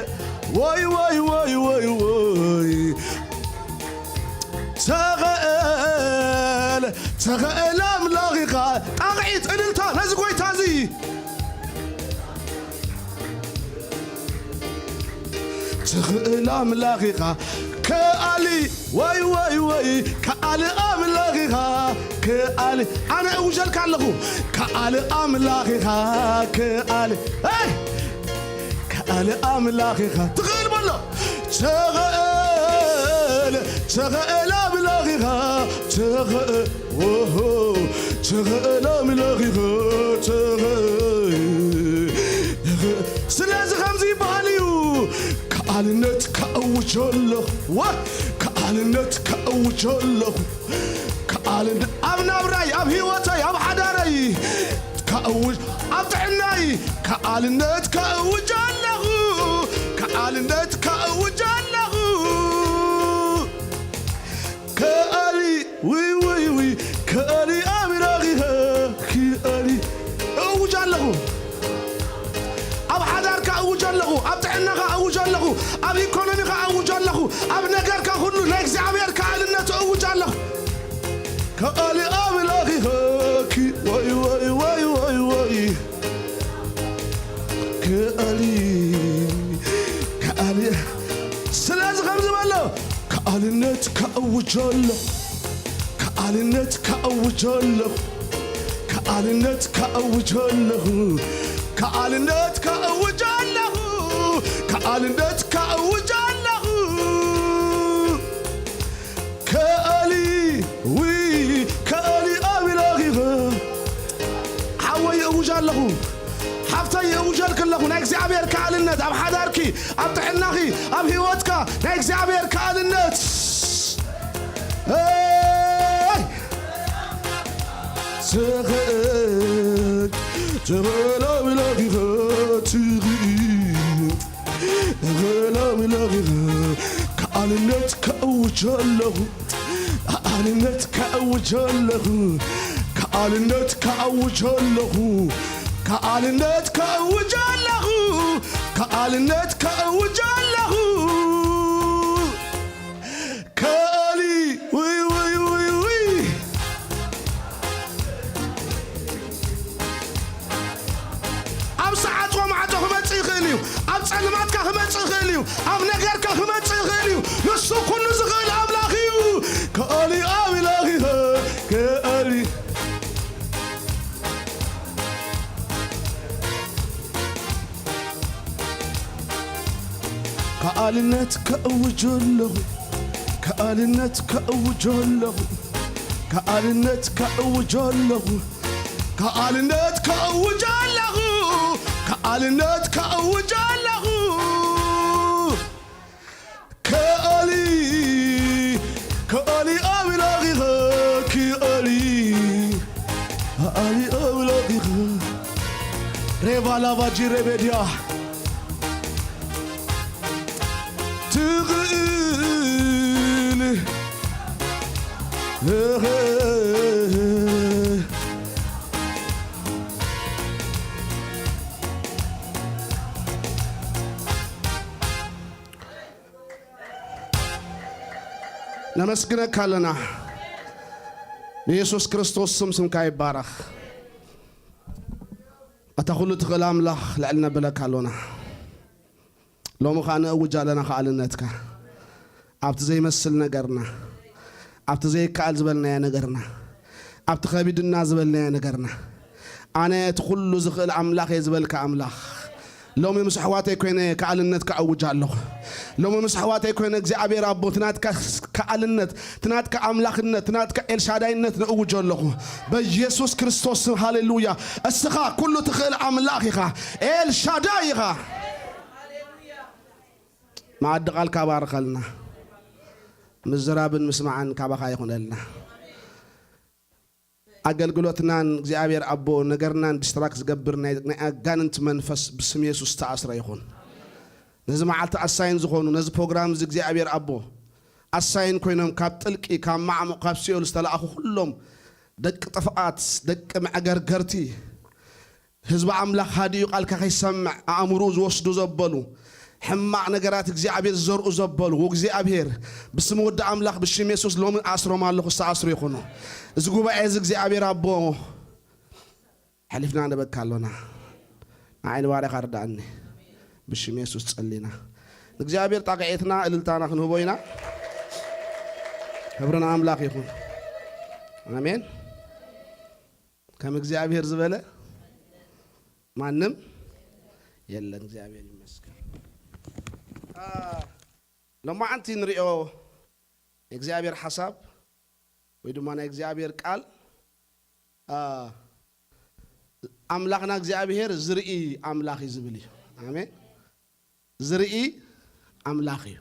ወይ፣ ወይ፣ ወይ፣ ወይ፣ ወይ። ተኸእል፣ ተኸእል ኣምላኽ ኢኻ። ጣቕዒት፣ እልልታ ነዚ ጐይታ እዚ። ትኽእል ኣምላኽ ኢኻ። ከኣሊ፣ ወይ፣ ወይ፣ ወይ፣ ከኣሊ ኣምላኽ ኢኻ። ከኣሊ፣ ኣነ እውጀልካ ኣለኹ። ከኣሊ ኣምላኽ ኢኻ። ከኣሊ፣ ሄይ! ከኣሊ ኣምላኽ ኢኻ። ትኽእል በሎ። ትኽእል፣ ትኽእል ኣምላኽ ኢኻ። ትኽእል፣ ኦሆ፣ ትኽእል ኣምላኽ ኢኻ። ትኽእል። ስለዚ ከምዚ ይበሃል እዩ። ከኣልነት ከእውጅ ኣለኹ። ወ-፣ ከኣልነት ከእውጅ ኣለኹ። ከኣልን-፣ ኣብ ናብራይ፣ ኣብ ህይወተይ፣ ኣብ ሓዳረይ ከእውጅ፣ ኣብ ጥዕናይ ከኣልነት ከእውጅ ኣለኹ። ከኣልነት ከእውጅ ኣለኹ። ከኣሊ፣ ውይ፣ ውይ፣ ውይ፣ ከኣሊ ኣምላኽ ኢኻ። ከኣሊ እእውጅ ኣለኹ። ኣብ ሓዳርካ እውጅ ኣለኹ። ኣብ ጥዕናኻ እውጅ ኣለኹ። ኣብ ኢኮኖሚኻ እውጅ ኣለኹ። ኣብ ነገርካ ኩሉ ናይ እግዚኣብሔር ከኣልነት እውጅ ኣለኹ። ከኣሊ ኣምላኽ ኢኻ። ኪ-፣ ወይ፣ ወይ፣ ወይ፣ ወይ፣ ወይ። ከኣሊ፣ ከኣሊ። ስለዚ ከምዚ በሎ፣ ከኣልነት ከእውጅ ኣለኹ፣ ከኣልነት ከእውጅ ኣለኹ፣ ከኣልነት ከእውጅ ኣለኹ፣ ከኣልነት ከእውጅ ኣለኹ፣ ከኣልነት ከእውጅ ኣለኹ። ከኣሊ፣ ውይ፣ ከኣሊ ኣምላኽ ኢኻ። ሓወይ እውጅ ኣለኹ፣ ሓፍተይ እውጀልኪ ኣለኹ፣ ናይ እግዚኣብሔር ከኣልነት ኣብ ሓዳርኪ፣ ኣብ ጥዕናኺ፣ ኣብ ህይወትካ ናይ እግዚኣብሔር ከኣልነት። ኤይ! ትኽእል፣ ትኽእል ኣምላኽ ኢኻ፣ ትኽእል። ከኣልነት ከእውጅ ኣለኹ፣ ከኣልነት ከእውጅ ኣለኹ፣ ከኣልነት ከእውጅ ኣለኹ፣ ከኣልነት ከእውጅ ኣለኹ፣ ከኣልነት ከእውጅ ኣለኹ። ከኣሊ፣ ውይ፣ ውይ፣ ውይ፣ ውይ። ኣብ ሰዓት ማዕጾ ክመጽእ ይኽእል እዩ። ኣብ ጸልማትካ ክመጽእ ይኽእል እዩ። ኣብ ነገርካ ክመጽእ ይኽእል እዩ። ንሱ ኩሉ ዝኽእል ኣምላኽ እዩ። ከኣሊ ኣምላኽ ኢኻ። ከኣሊ። ከኣልነት ከእውጅ ኣለኹ፣ ከኣልነት ከእውጅ ኣለኹ፣ ከኣልነት ከእውጅ ኣለኹ፣ ከኣልነት ከእውጅ ኣለኹ፣ ከኣልነት ከእውጅ ኣለኹ። ከኣሊ፣ ከኣሊ ኣምላኽ ኢኻ፣ ከኣሊ፣ ከኣሊ ኣምላኽ ኢኻ። ሬቫ ላቫ ጂሬ ቤድያ። ትኽእል። ነመስግነካ ኣለና። ብየሱስ ክርስቶስ ስም ስምካ ይባረኽ። ኣታ ኩሉ ትኽእል ኣምላኽ ልዕል ነብለካ ኣሎና። ሎሚ ኸኣ ነእውጅ ኣለና ከኣልነትካ። ኣብቲ ዘይመስል ነገርና፣ ኣብቲ ዘይከኣል ዝበልናዮ ነገርና፣ ኣብቲ ኸቢድና ዝበልናዮ ነገርና፣ ኣነ እቲ ኩሉ ዝኽእል ኣምላኽ እየ ዝበልካ ኣምላኽ፣ ሎሚ ምስ ኣሕዋተይ ኮይነ ከኣልነትካ እውጅ ኣለኹ። ሎሚ ምስ ኣሕዋተይ ኮይነ እግዚኣብሔር ኣቦ፣ እቲ ናትካ ከኣልነት፣ እቲ ናትካ ኣምላኽነት፣ እቲ ናትካ ኤልሻዳይነት ንእውጅ ኣለኹ። በኢየሱስ ክርስቶስ ስም፣ ሃሌሉያ። እስኻ ኩሉ ትኽእል ኣምላኽ ኢኻ፣ ኤልሻዳይ ኢኻ። መኣዲ ቃልካ ባርኸልና። ምዝራብን ምስማዕን ካባኻ ይኹነልና። ኣገልግሎትናን እግዚኣብሔር ኣቦ ነገርናን ዲስትራክት ዝገብር ናይ ናይ ኣጋንንቲ መንፈስ ብስም የሱስ ተኣስረ ይኹን። ነዚ መዓልቲ ኣሳይን ዝኾኑ፣ ነዚ ፕሮግራም እዚ እግዚኣብሔር ኣቦ ኣሳይን ኮይኖም ካብ ጥልቂ፣ ካብ ማዕሙቕ፣ ካብ ሲኦል ዝተላእኹ ኩሎም ደቂ ጥፍኣት፣ ደቂ መዕገርገርቲ፣ ህዝቢ ኣምላኽ ሃዲኡ ቃልካ ከይሰምዕ ኣእምርኡ ዝወስዱ ዘበሉ፣ ሕማቕ ነገራት እግዚኣብሔር ዝዘርኡ ዘበሉ፣ እግዚኣብሔር ብስም ወዲ ኣምላኽ ብሽም የሱስ ሎሚ ኣስሮም ኣለኹ፣ ዝተኣስሩ ይኹኑ። እዚ ጉባኤ እዚ እግዚኣብሔር ኣቦ፣ ሓሊፍና ንበካ ኣሎና። ንዓይ ንባርያኻ ርድኣኒ። ብሽም የሱስ ጸሊና። ንእግዚኣብሔር ጣቕዒትና እልልታና ክንህቦ ኢና። ክብሪ ንኣምላኽ ይኹን። ኣሜን። ከም እግዚኣብሔር ዝበለ ማንም የለን። እግዚኣብሔር ይመስገን። አ፣ ሎማዓንቲ ንሪኦ ናይ እግዚኣብሔር ሓሳብ ወይ ድማ ናይ እግዚኣብሔር ቃል፣ አ፣ ኣምላኽና እግዚኣብሔር ዝርኢ ኣምላኽ እዩ ዝብል እዩ። ኣሜን። ዝርኢ ኣምላኽ እዩ።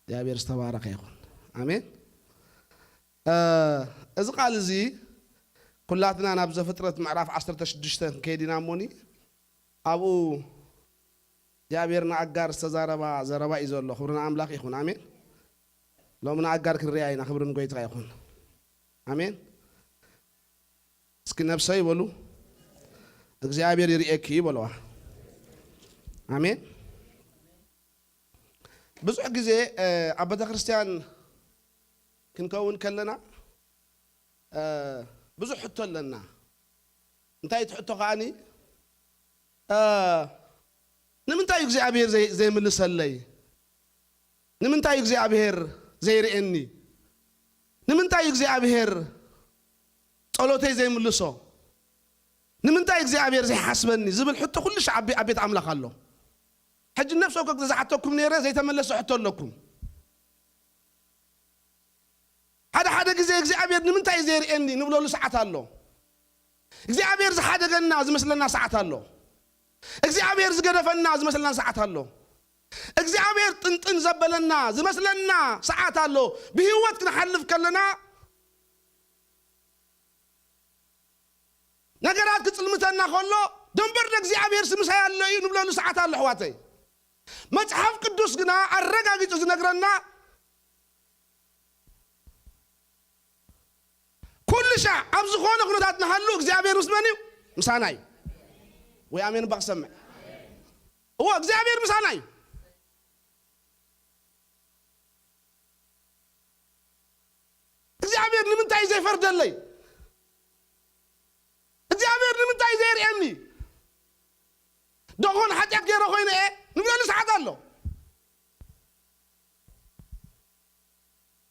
እግዚኣብሔር ዝተባረኸ ይኹን። ኣሜን። እ፣ እዚ ቃል እዚ ኩላትና ናብ ዘፍጥረት ምዕራፍ ዓሰርተ ሽዱሽተ ክንከይድ ኢና እሞኒ፣ ኣብኡ እግዚኣብሔር ንኣጋር ዝተዛረባ ዘረባ እዩ ዘሎ። ክብሪ ንኣምላኽ ይኹን። ኣሜን። ሎሚ ንኣጋር ክንሪኣ ኢና። ክብሪ ንጎይታ ይኹን። ኣሜን። እስኪ ነብሰይ በሉ፣ እግዚኣብሔር ይርእየኪ በለዋ። ኣሜን። ብዙሕ ግዜ፣ እ፣ ኣብ ቤተ ክርስቲያን ክንከውን ከለና፣ እ፣ ብዙሕ ሕቶ ኣለና። እንታይ እቲ ሕቶ ከኣኒ፣ እ፣ ንምንታይ እግዚኣብሔር ዘይ-፣ ዘይምልሰለይ? ንምንታይ እግዚኣብሔር ዘይርእየኒ? ንምንታይ እግዚኣብሔር ጸሎተይ ዘይምልሶ? ንምንታይ እግዚኣብሔር ዘይሓስበኒ? ዝብል ሕቶ ኩሉ ሻዕ ኣብ ቤ-፣ ኣብ ቤት ኣምላኽ ኣሎ። ሕጂ ነፍሲ ወከፍ ግዜ ዝሓተኩም ነይረ፣ ዘይተመለሰ ሕቶ ኣለኩም። ሓደ ሓደ ግዜ እግዚኣብሔር ንምንታይ ዘይርእየኒ ንብለሉ ሰዓት ኣሎ። እግዚኣብሔር ዝሓደገና ዝመስለና ሰዓት ኣሎ። እግዚኣብሔር ዝገደፈና ዝመስለና ሰዓት ኣሎ። እግዚኣብሔር ጥንጥን ዘበለና ዝመስለና ሰዓት ኣሎ። ብህይወት ክንሓልፍ ከለና ነገራት ክጽልምተና ከሎ፣ ደንበር እግዚኣብሔር ስምሳይ ኣሎ እዩ ንብለሉ ሰዓት ኣሎ፣ ኣሕዋተይ። መጽሓፍ ቅዱስ ግና ኣረጋጊጹ ዝነግረና፣ ኩሉ ሻዕ ኣብ ዝኾነ ኩነታት ንሃሉ እግዚኣብሔር ምስ መን እዩ? ምሳና እዩ። ወይ ኣሜን እባ ክሰምዕ። እዎ፣ እግዚኣብሔር ምሳና እዩ። እግዚኣብሔር ንምንታይ እዩ ዘይፈርደለይ? እግዚኣብሔር ንምንታይ እዩ ዘይርእየኒ? ደኾን ሓጢኣት ገይረ ኮይነ እየ ንብለሉ ሰዓት ኣሎ።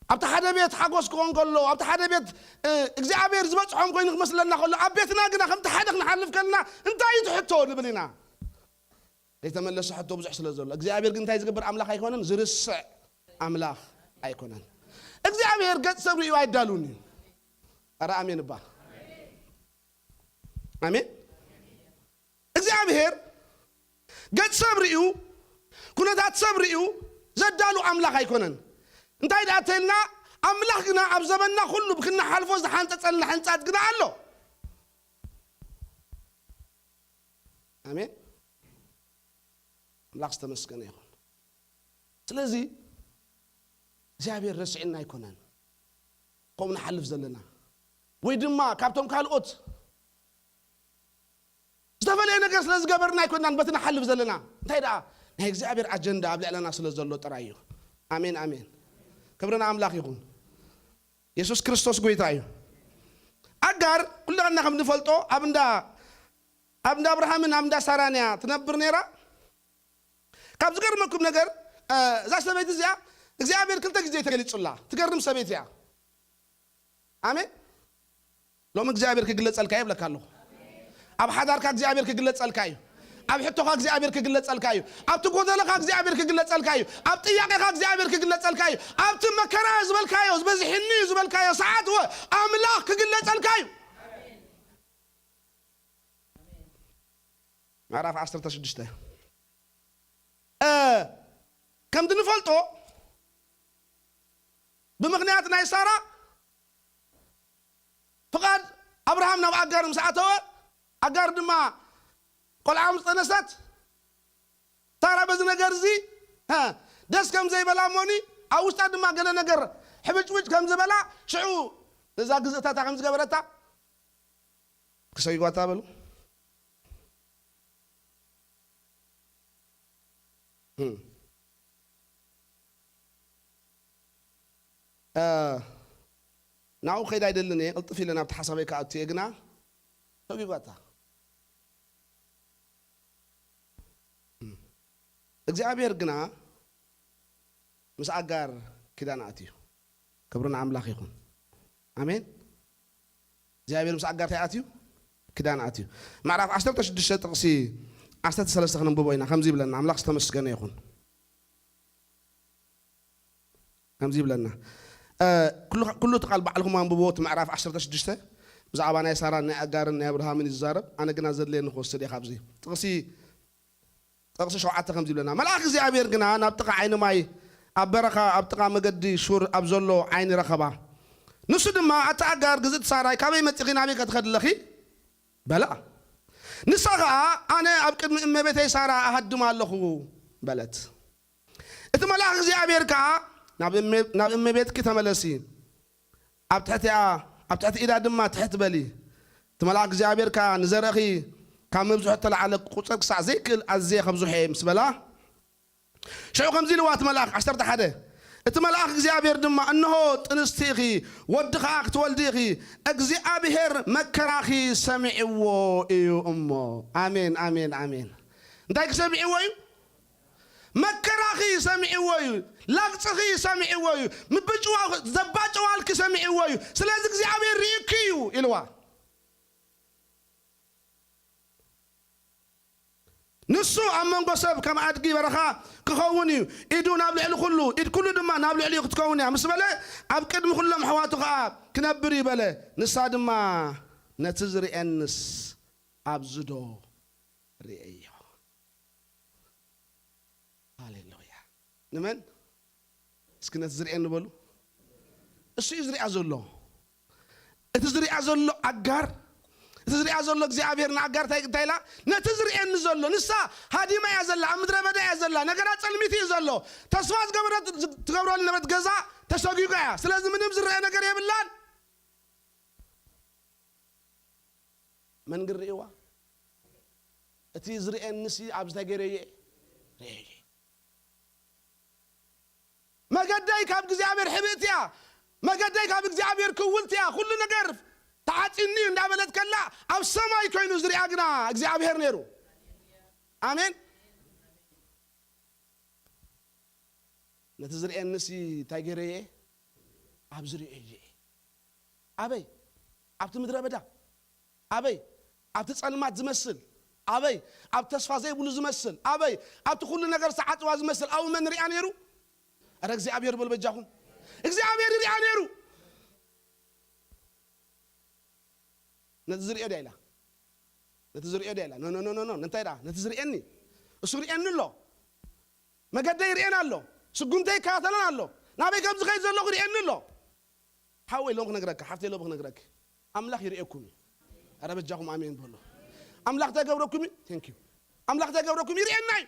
ኣብቲ ሓደ ቤት ሓጎስ ክኾን ከሎ፣ ኣብቲ ሓደ ቤት፣ እ፣ እግዚኣብሔር ዝበጽሖም ኮይኑ ክመስለና ከሎ፣ ኣብ ቤትና ግና ከምቲ ሓደ ክንሓልፍ ከለና፣ እንታይ እዩ እቲ ሕቶ ንብል ኢና? ዘይተመለሰ ሕቶ ብዙሕ ስለ ዘሎ፣ እግዚኣብሔር ግን እንታይ ዝገብር ኣምላኽ ኣይኮነን፣ ዝርስዕ ኣምላኽ ኣይኮነን። እግዚኣብሔር ገጽ ሰብ ርእዩ ኣይዳሉን እዩ። ኧረ ኣሜን እባ። ኣሜን። እግዚኣብሔር ገጽ ሰብ ርእዩ፣ ኩነታት ሰብ ርእዩ ዘዳሉ ኣምላኽ ኣይኮነን። እንታይ ደኣ ተልና፣ ኣምላኽ ግና ኣብ ዘመንና ኩሉ ብክንሓልፎ ዝሓንጸጸልና ሕንጻት ግና ኣሎ። ኣሜን። ኣምላኽ ዝተመስገነ ይኹን። ስለዚ እግዚኣብሔር ረሲዕና ኣይኮነን። ከምኡ ንሓልፍ ዘለና፣ ወይ ድማ ካብቶም ካልኦት ዝተፈለየ ነገር ስለ ዝገበርና ኣይኮንናን በቲ ንሓልፍ ዘለና። እንታይ ደኣ፣ ናይ እግዚኣብሔር ኣጀንዳ ኣብ ልዕለና ስለ ዘሎ ጥራይ እዩ። ኣሜን፣ ኣሜን። ክብሪ ንኣምላኽ ይኹን። የሱስ ክርስቶስ ጎይታ እዩ። ኣጋር ኩላትና ከም ንፈልጦ ኣብ እንዳ፣ ኣብ እንዳ ኣብርሃምን ኣብ እንዳ ሳራን እያ ትነብር ነይራ። ካብ ዝገርመኩም ነገር፣ እ፣ እዛ ሰበይቲ እዚኣ እግዚኣብሔር ክልተ ግዜ ተገሊጹላ ትገርም ሰበይቲ እያ። ኣሜን። ሎሚ እግዚኣብሔር ክግለጸልካ እዩ እብለካ ኣለኹ። ኣብ ሓዳርካ እግዚኣብሔር ክግለጸልካ እዩ። ኣብ ሕቶኻ እግዚኣብሔር ክግለጸልካ እዩ። ኣብ ትጎደለኻ እግዚኣብሔር ክግለጸልካ እዩ። ኣብ ጥያቄኻ እግዚኣብሔር ክግለጸልካ እዩ። ኣብቲ መከራ ዝበልካዮ፣ ዝበዝሕኒ እዩ ዝበልካዮ ሰዓት ወ-፣ ኣምላኽ ክግለጸልካ እዩ። ምዕራፍ ዓሰርተ ሽዱሽተ። እ፣ ከምቲ ንፈልጦ፣ ብምኽንያት ናይ ሳራ ፍቓድ ኣብርሃም ናብ ኣጋር ምስ ኣተወ፣ ኣጋር ድማ ቆልዓ ምስ ጠነሰት፣ ሳራ በዚ ነገር እዚ፣ ሀ፣ ደስ ከም ዘይበላ እሞኒ፣ ኣብ ውሽጣ ድማ ገለ ነገር ሕብጭውጭ ከም ዝበላ፣ ሽዑ ነዛ ግዝእታታ ከም ዝገበረታ፣ ክሰይጓታ በሉ። ህም። እ፣ ናብኡ ከይዳ ኣይደልን እየ፣ ቅልጥፍ ኢለ ናብቲ ሓሳበይ ክኣቱ እየ፣ ግና ሰጒጓታ። ህም። እግዚኣብሔር ግና ምስ ኣጋር ኪዳን ኣትዩ። ክብሪ ንኣምላኽ ይኹን። ኣሜን። እግዚኣብሔር ምስ ኣጋር እንታይ ኣትዩ? ኪዳን ኣትዩ። ምዕራፍ ዓሰርተ ሽዱሽተ ጥቕሲ ዓሰርተ ሰለስተ ክነንብቦ ኢና። ከምዚ ይብለና፣ ኣምላኽ ዝተመስገነ ይኹን። ከምዚ ይብለና፣ እ፣ ኩሉ፣ ኩሉ እቲ ቃል ባዕልኹም ኣንብብዎ፣ እቲ ምዕራፍ ዓሰርተ ሽዱሽተ ብዛዕባ ናይ ሳራን ናይ ኣጋርን ናይ ኣብርሃምን እዩ ዝዛረብ። ኣነ ግና ዘድልየኒ ክወስድ እየ ካብዚ ጥቕሲ። ጥቕሲ ሸውዓተ ከምዚ ይብለና፣ መልኣኽ እግዚኣብሔር ግና ናብ ጥቓ ዓይኒ ማይ፣ ኣብ በረኻ፣ ኣብ ጥቓ መገዲ ሹር ኣብ ዘሎ ዓይኒ ረኸባ። ንሱ ድማ፣ ኣታ ኣጋር፣ ግዝእቲ ሳራይ፣ ካበይ መጺኺ ናበይ ከ ትኸዲ ኣለኺ? በላ። ንሳ ኸኣ፣ ኣነ ኣብ ቅድሚ እመቤተይ ሳራ እሃድም ኣለኹ በለት። እቲ መልኣኽ እግዚኣብሔር ከኣ፣ ናብ እመ-፣ ናብ እመቤትኪ ተመለሲ፣ ኣብ ትሕቲኣ፣ ኣብ ትሕቲ ኢዳ ድማ ትሕት በሊ። እቲ መልኣኽ እግዚኣብሔር ከኣ፣ ንዘርእኺ ካብ መብዝሖ እተላዕለ ክቑጸር ክሳዕ ዘይክእል ኣዝየ ከብዝሖ እየ ምስ በላ፣ ሽዑ ከምዚ ኢልዋ እቲ መልኣኽ፣ ዓሰርተ ሓደ፣ እቲ መልኣኽ እግዚኣብሔር ድማ፣ እንሆ ጥንስቲ ኢኺ፣ ወዲ ኸኣ ክትወልዲ ኢኺ፣ እግዚኣብሔር መከራኺ ሰሚዕዎ እዩ እሞ። ኣሜን፣ ኣሜን፣ ኣሜን። እንታይ ክሰሚዕዎ እዩ? መከራኺ ሰሚዕዎ እዩ፣ ላግጽኺ ሰሚዕዎ እዩ፣ ምብጭዋ-፣ ዘባጭዋልኪ ሰሚዕዎ እዩ። ስለዚ እግዚኣብሔር ርኢኪ እዩ ኢልዋ። ንሱ ኣብ መንጎ ሰብ ከም ኣድጊ በረኻ ክኸውን እዩ፣ ኢዱ ናብ ልዕሊ ኩሉ፣ ኢድ ኩሉ ድማ ናብ ልዕሊኡ ክትከውን እያ ምስ በለ፣ ኣብ ቅድሚ ኩሎም ኣሕዋቱ ኸኣ ክነብር እዩ በለ። ንሳ ድማ፣ ነቲ ዝርእየንስ ኣብዚ ዶ ርእየዮ? ሃሌሉያ። ንመን? እስኪ ነቲ ዝርእየኒ በሉ። እሱ እዩ ዝርእያ ዘሎ። እቲ ዝርእያ ዘሎ ኣጋር፣ እቲ ዝርእያ ዘሎ እግዚኣብሔር ንኣጋር እንታይ፣ እንታይ ኢላ? ነቲ ዝርእየኒ ዘሎ፣ ንሳ ሃዲማ እያ ዘላ፣ ኣብ ምድረ በዳ እያ ዘላ፣ ነገራ ጸልሚት እዩ ዘሎ። ተስፋ ዝገበረት፣ ትገብረሉ ነበረት ገዛ ተሰጒጋ እያ። ስለዚ ምንም ዝረአ ነገር የብላን። መን ግን ርእይዋ? እቲ ዝርእየኒሲ ኣብዚ እንታይ ገይረዮ እየ? ርእየዮ። መገደይ ካብ እግዚኣብሔር ሕብእቲ እያ፣ መገደይ ካብ እግዚኣብሔር ክውልቲ እያ፣ ኩሉ ነገር ተዓጺኒ እዩ እንዳበለት ከላ፣ ኣብ ሰማይ ኮይኑ ዝሪኣ ግና እግዚኣብሔር ነይሩ። ኣሜን። ነቲ ዝርእየኒሲ እንታይ ገይረዮ እየ? ኣብዚ ርእየዮ እየ። ኣበይ? ኣብቲ ምድረ በዳ። ኣበይ? ኣብቲ ጸልማት ዝመስል። ኣበይ? ኣብ ተስፋ ዘይብሉ ዝመስል። ኣበይ? ኣብቲ ኩሉ ነገር ዝተዓጽዋ ዝመስል። ኣብኡ መን ሪኣ ነይሩ? ኣረ እግዚኣብሔር በሉ በጃኹም። እግዚኣብሔር ይሪኣ ነይሩ። ነቲ ዝርእዮ ድያ ኢላ? ነቲ ዝርእዮ ድያ ኢላ? ኖ፣ ኖ፣ ኖ፣ ኖ፣ ኖ። እንታይ ደኣ? ነቲ ዝርእየኒ። እሱ ርእየኒ ኣሎ። መገደይ ይርእየን ኣሎ። ስጉምተይ ይከታተለን ኣሎ። ናበይ ከም ዝኸይድ ዘለኹ ይርእየኒ ኣሎ። ሓወይ ሎም ክነግረካ፣ ሓፍተይ ሎም ክነግረኪ። ኣምላኽ ይርእየኩም እዩ። ኣረ በጃኹም ኣሜን በሉ። ኣምላኽ እንታይ ገብረኩም እዩ? ቴንክ ዩ። ኣምላኽ እንታይ ገብረኩም? ይርእየና እዩ።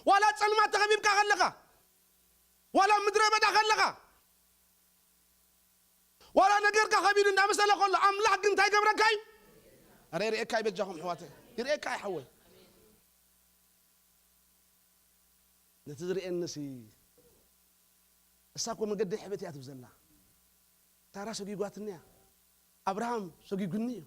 ዋላ ጸልማት ተኸቢብካ ከለኻ፣ ዋላ ምድረ በዳ ከለኻ፣ ዋላ ነገርካ ከቢድ እንዳመሰለ ከሎ፣ ኣምላኽ ግን እንታይ ገብረካ እዩ? ኣረ ይርእየካ እዩ በጃኹም ኣሕዋተይ። ይርእየካ እዩ ሓወይ። ነቲ ዝርእየኒሲ፣ እሳ እኮ መገደይ ሕብእቲ እያ ትብል ዘላ። ሳራ ሰጒጓትኒ እያ። ኣብርሃም ሰጒጉኒ እዩ።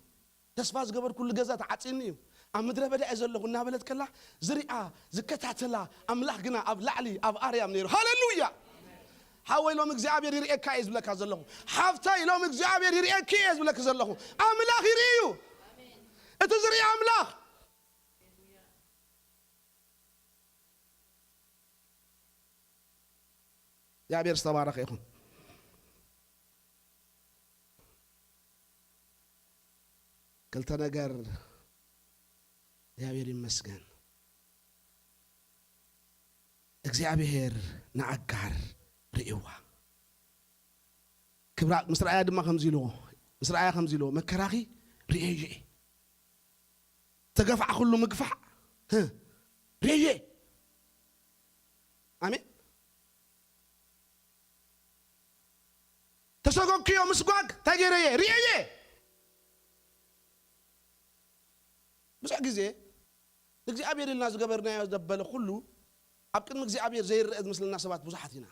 ተስፋ ዝገበርኩሉ ገዛ ተዓጽዩኒ እዩ። ኣብ ምድረ በዳ እየ ዘለኹ እናበለት ከላ፣ ዝሪኣ፣ ዝከታተላ ኣምላኽ ግና ኣብ ላዕሊ፣ ኣብ ኣርያም ነይሩ። ሃሌሉያ! ሓወይ፣ ሎም እግዚኣብሔር ይርእየካ እየ ዝብለካ ዘለኹ። ሓፍተይ፣ ሎም እግዚኣብሔር ይርእየኪ እየ ዝብለኪ ዘለኹ። ኣምላኽ ይርኢ እዩ። እቲ ዝርኢ ኣምላኽ። እግዚኣብሔር ዝተባረኸ ይኹን። ክልተ ነገር። እግዚኣብሔር ይመስገን። እግዚኣብሔር ንኣጋር ርእይዋ። ክብራ ምስ ረኣያ ድማ ከምዚ ኢልዎ፣ ምስ ረኣያ ከምዚ ኢልዎ፣ "መከራኺ ርእየዮ እየ፣ ተገፋዕክሉ ምግፋዕ፣ ህ፣ ርእየዮ እየ." ኣሜን። "ተሰጎግክዮ ምስጓግ እንታይ ገይረ እየ? ርእየዮ እየ." ብዙሕ ግዜ ንእግዚኣብሔር ኢልና ዝገበርናዮ ዘበለ ኩሉ ኣብ ቅድሚ እግዚኣብሔር ዘይረአ ዝመስለና ሰባት ብዙሓት ኢና።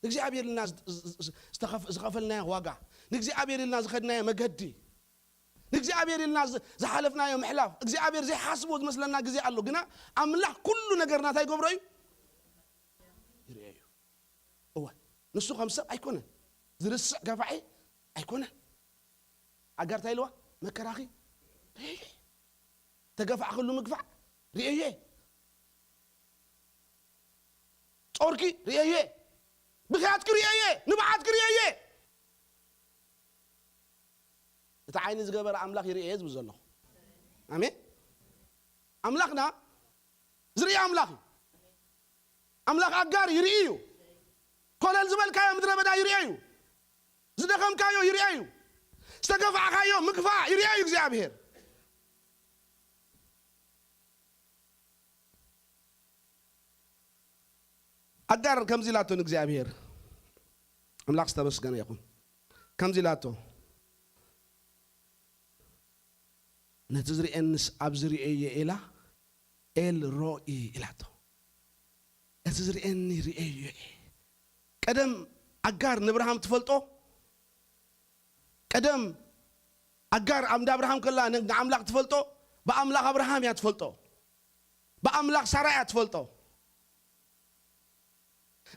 ንእግዚኣብሔር ኢልና ዝ-፣ ዝ-፣ ዝ-፣ ዝተኸፍ-፣ ዝኸፈልናዮ ዋጋ፣ ንእግዚኣብሔር ኢልና ዝኸድናዮ መገዲ፣ ንእግዚኣብሔር ኢልና ዝ-፣ ዝሓለፍናዮ ምሕላፍ፣ እግዚኣብሔር ዘይሓስቦ ዝመስለና ግዜ ኣሎ። ግና ኣምላኽ ኩሉ ነገርና እንታይ ይገብሮ እዩ? ይርእዮ እዩ። እወ፣ ንሱ ከም ሰብ ኣይኮነን። ዝርስዕ ገፋዒ ኣይኮነን። ኣጋር እንታይ ኢልዋ? "መከራኺ ርእየዮ እየ፣ ተገፋዕክሉ ምግፋዕ ርእየዮ እየ፣ ጾርኪ ርእየዮ እየ፣ ብኽያትኪ ርእየዮ እየ፣ ንብዓትኪ ርእየዮ እየ." እቲ ዓይኒ ዝገበረ ኣምላኽ ይርእየ ዝብል ዘለኹ። ኣሜን። ኣምላኽና ዝርኢ ኣምላኽ እዩ። ኣምላኽ ኣጋር ይርኢ እዩ። ኮለል ዝበልካዮ ምድረ በዳ ይርኢ እዩ። ዝደኸምካዮ ይርኢ እዩ። ዝተገፋዕካዮ ምግፋዕ ይርኢ እዩ እግዚኣብሔር። ኣጋር ከምዚ ኢላቶ ንእግዚኣብሔር፣ ኣምላኽ ዝተመስገነ ይኹን። ከምዚ ኢላቶ፣ "ነቲ ዝርእየንስ ኣብ ዝርእየ ኢላ ኤል ሮኢ" ኢላቶ። "እቲ ዝርእየኒ ርእየዮ እየ።" ቀደም ኣጋር ንኣብርሃም ትፈልጦ፣ ቀደም ኣጋር ኣብ እንዳ ኣብርሃም ከላ ን-፣ ንኣምላኽ ትፈልጦ፣ ብኣምላኽ ኣብርሃም እያ ትፈልጦ፣ ብኣምላኽ ሳራ እያ ትፈልጦ።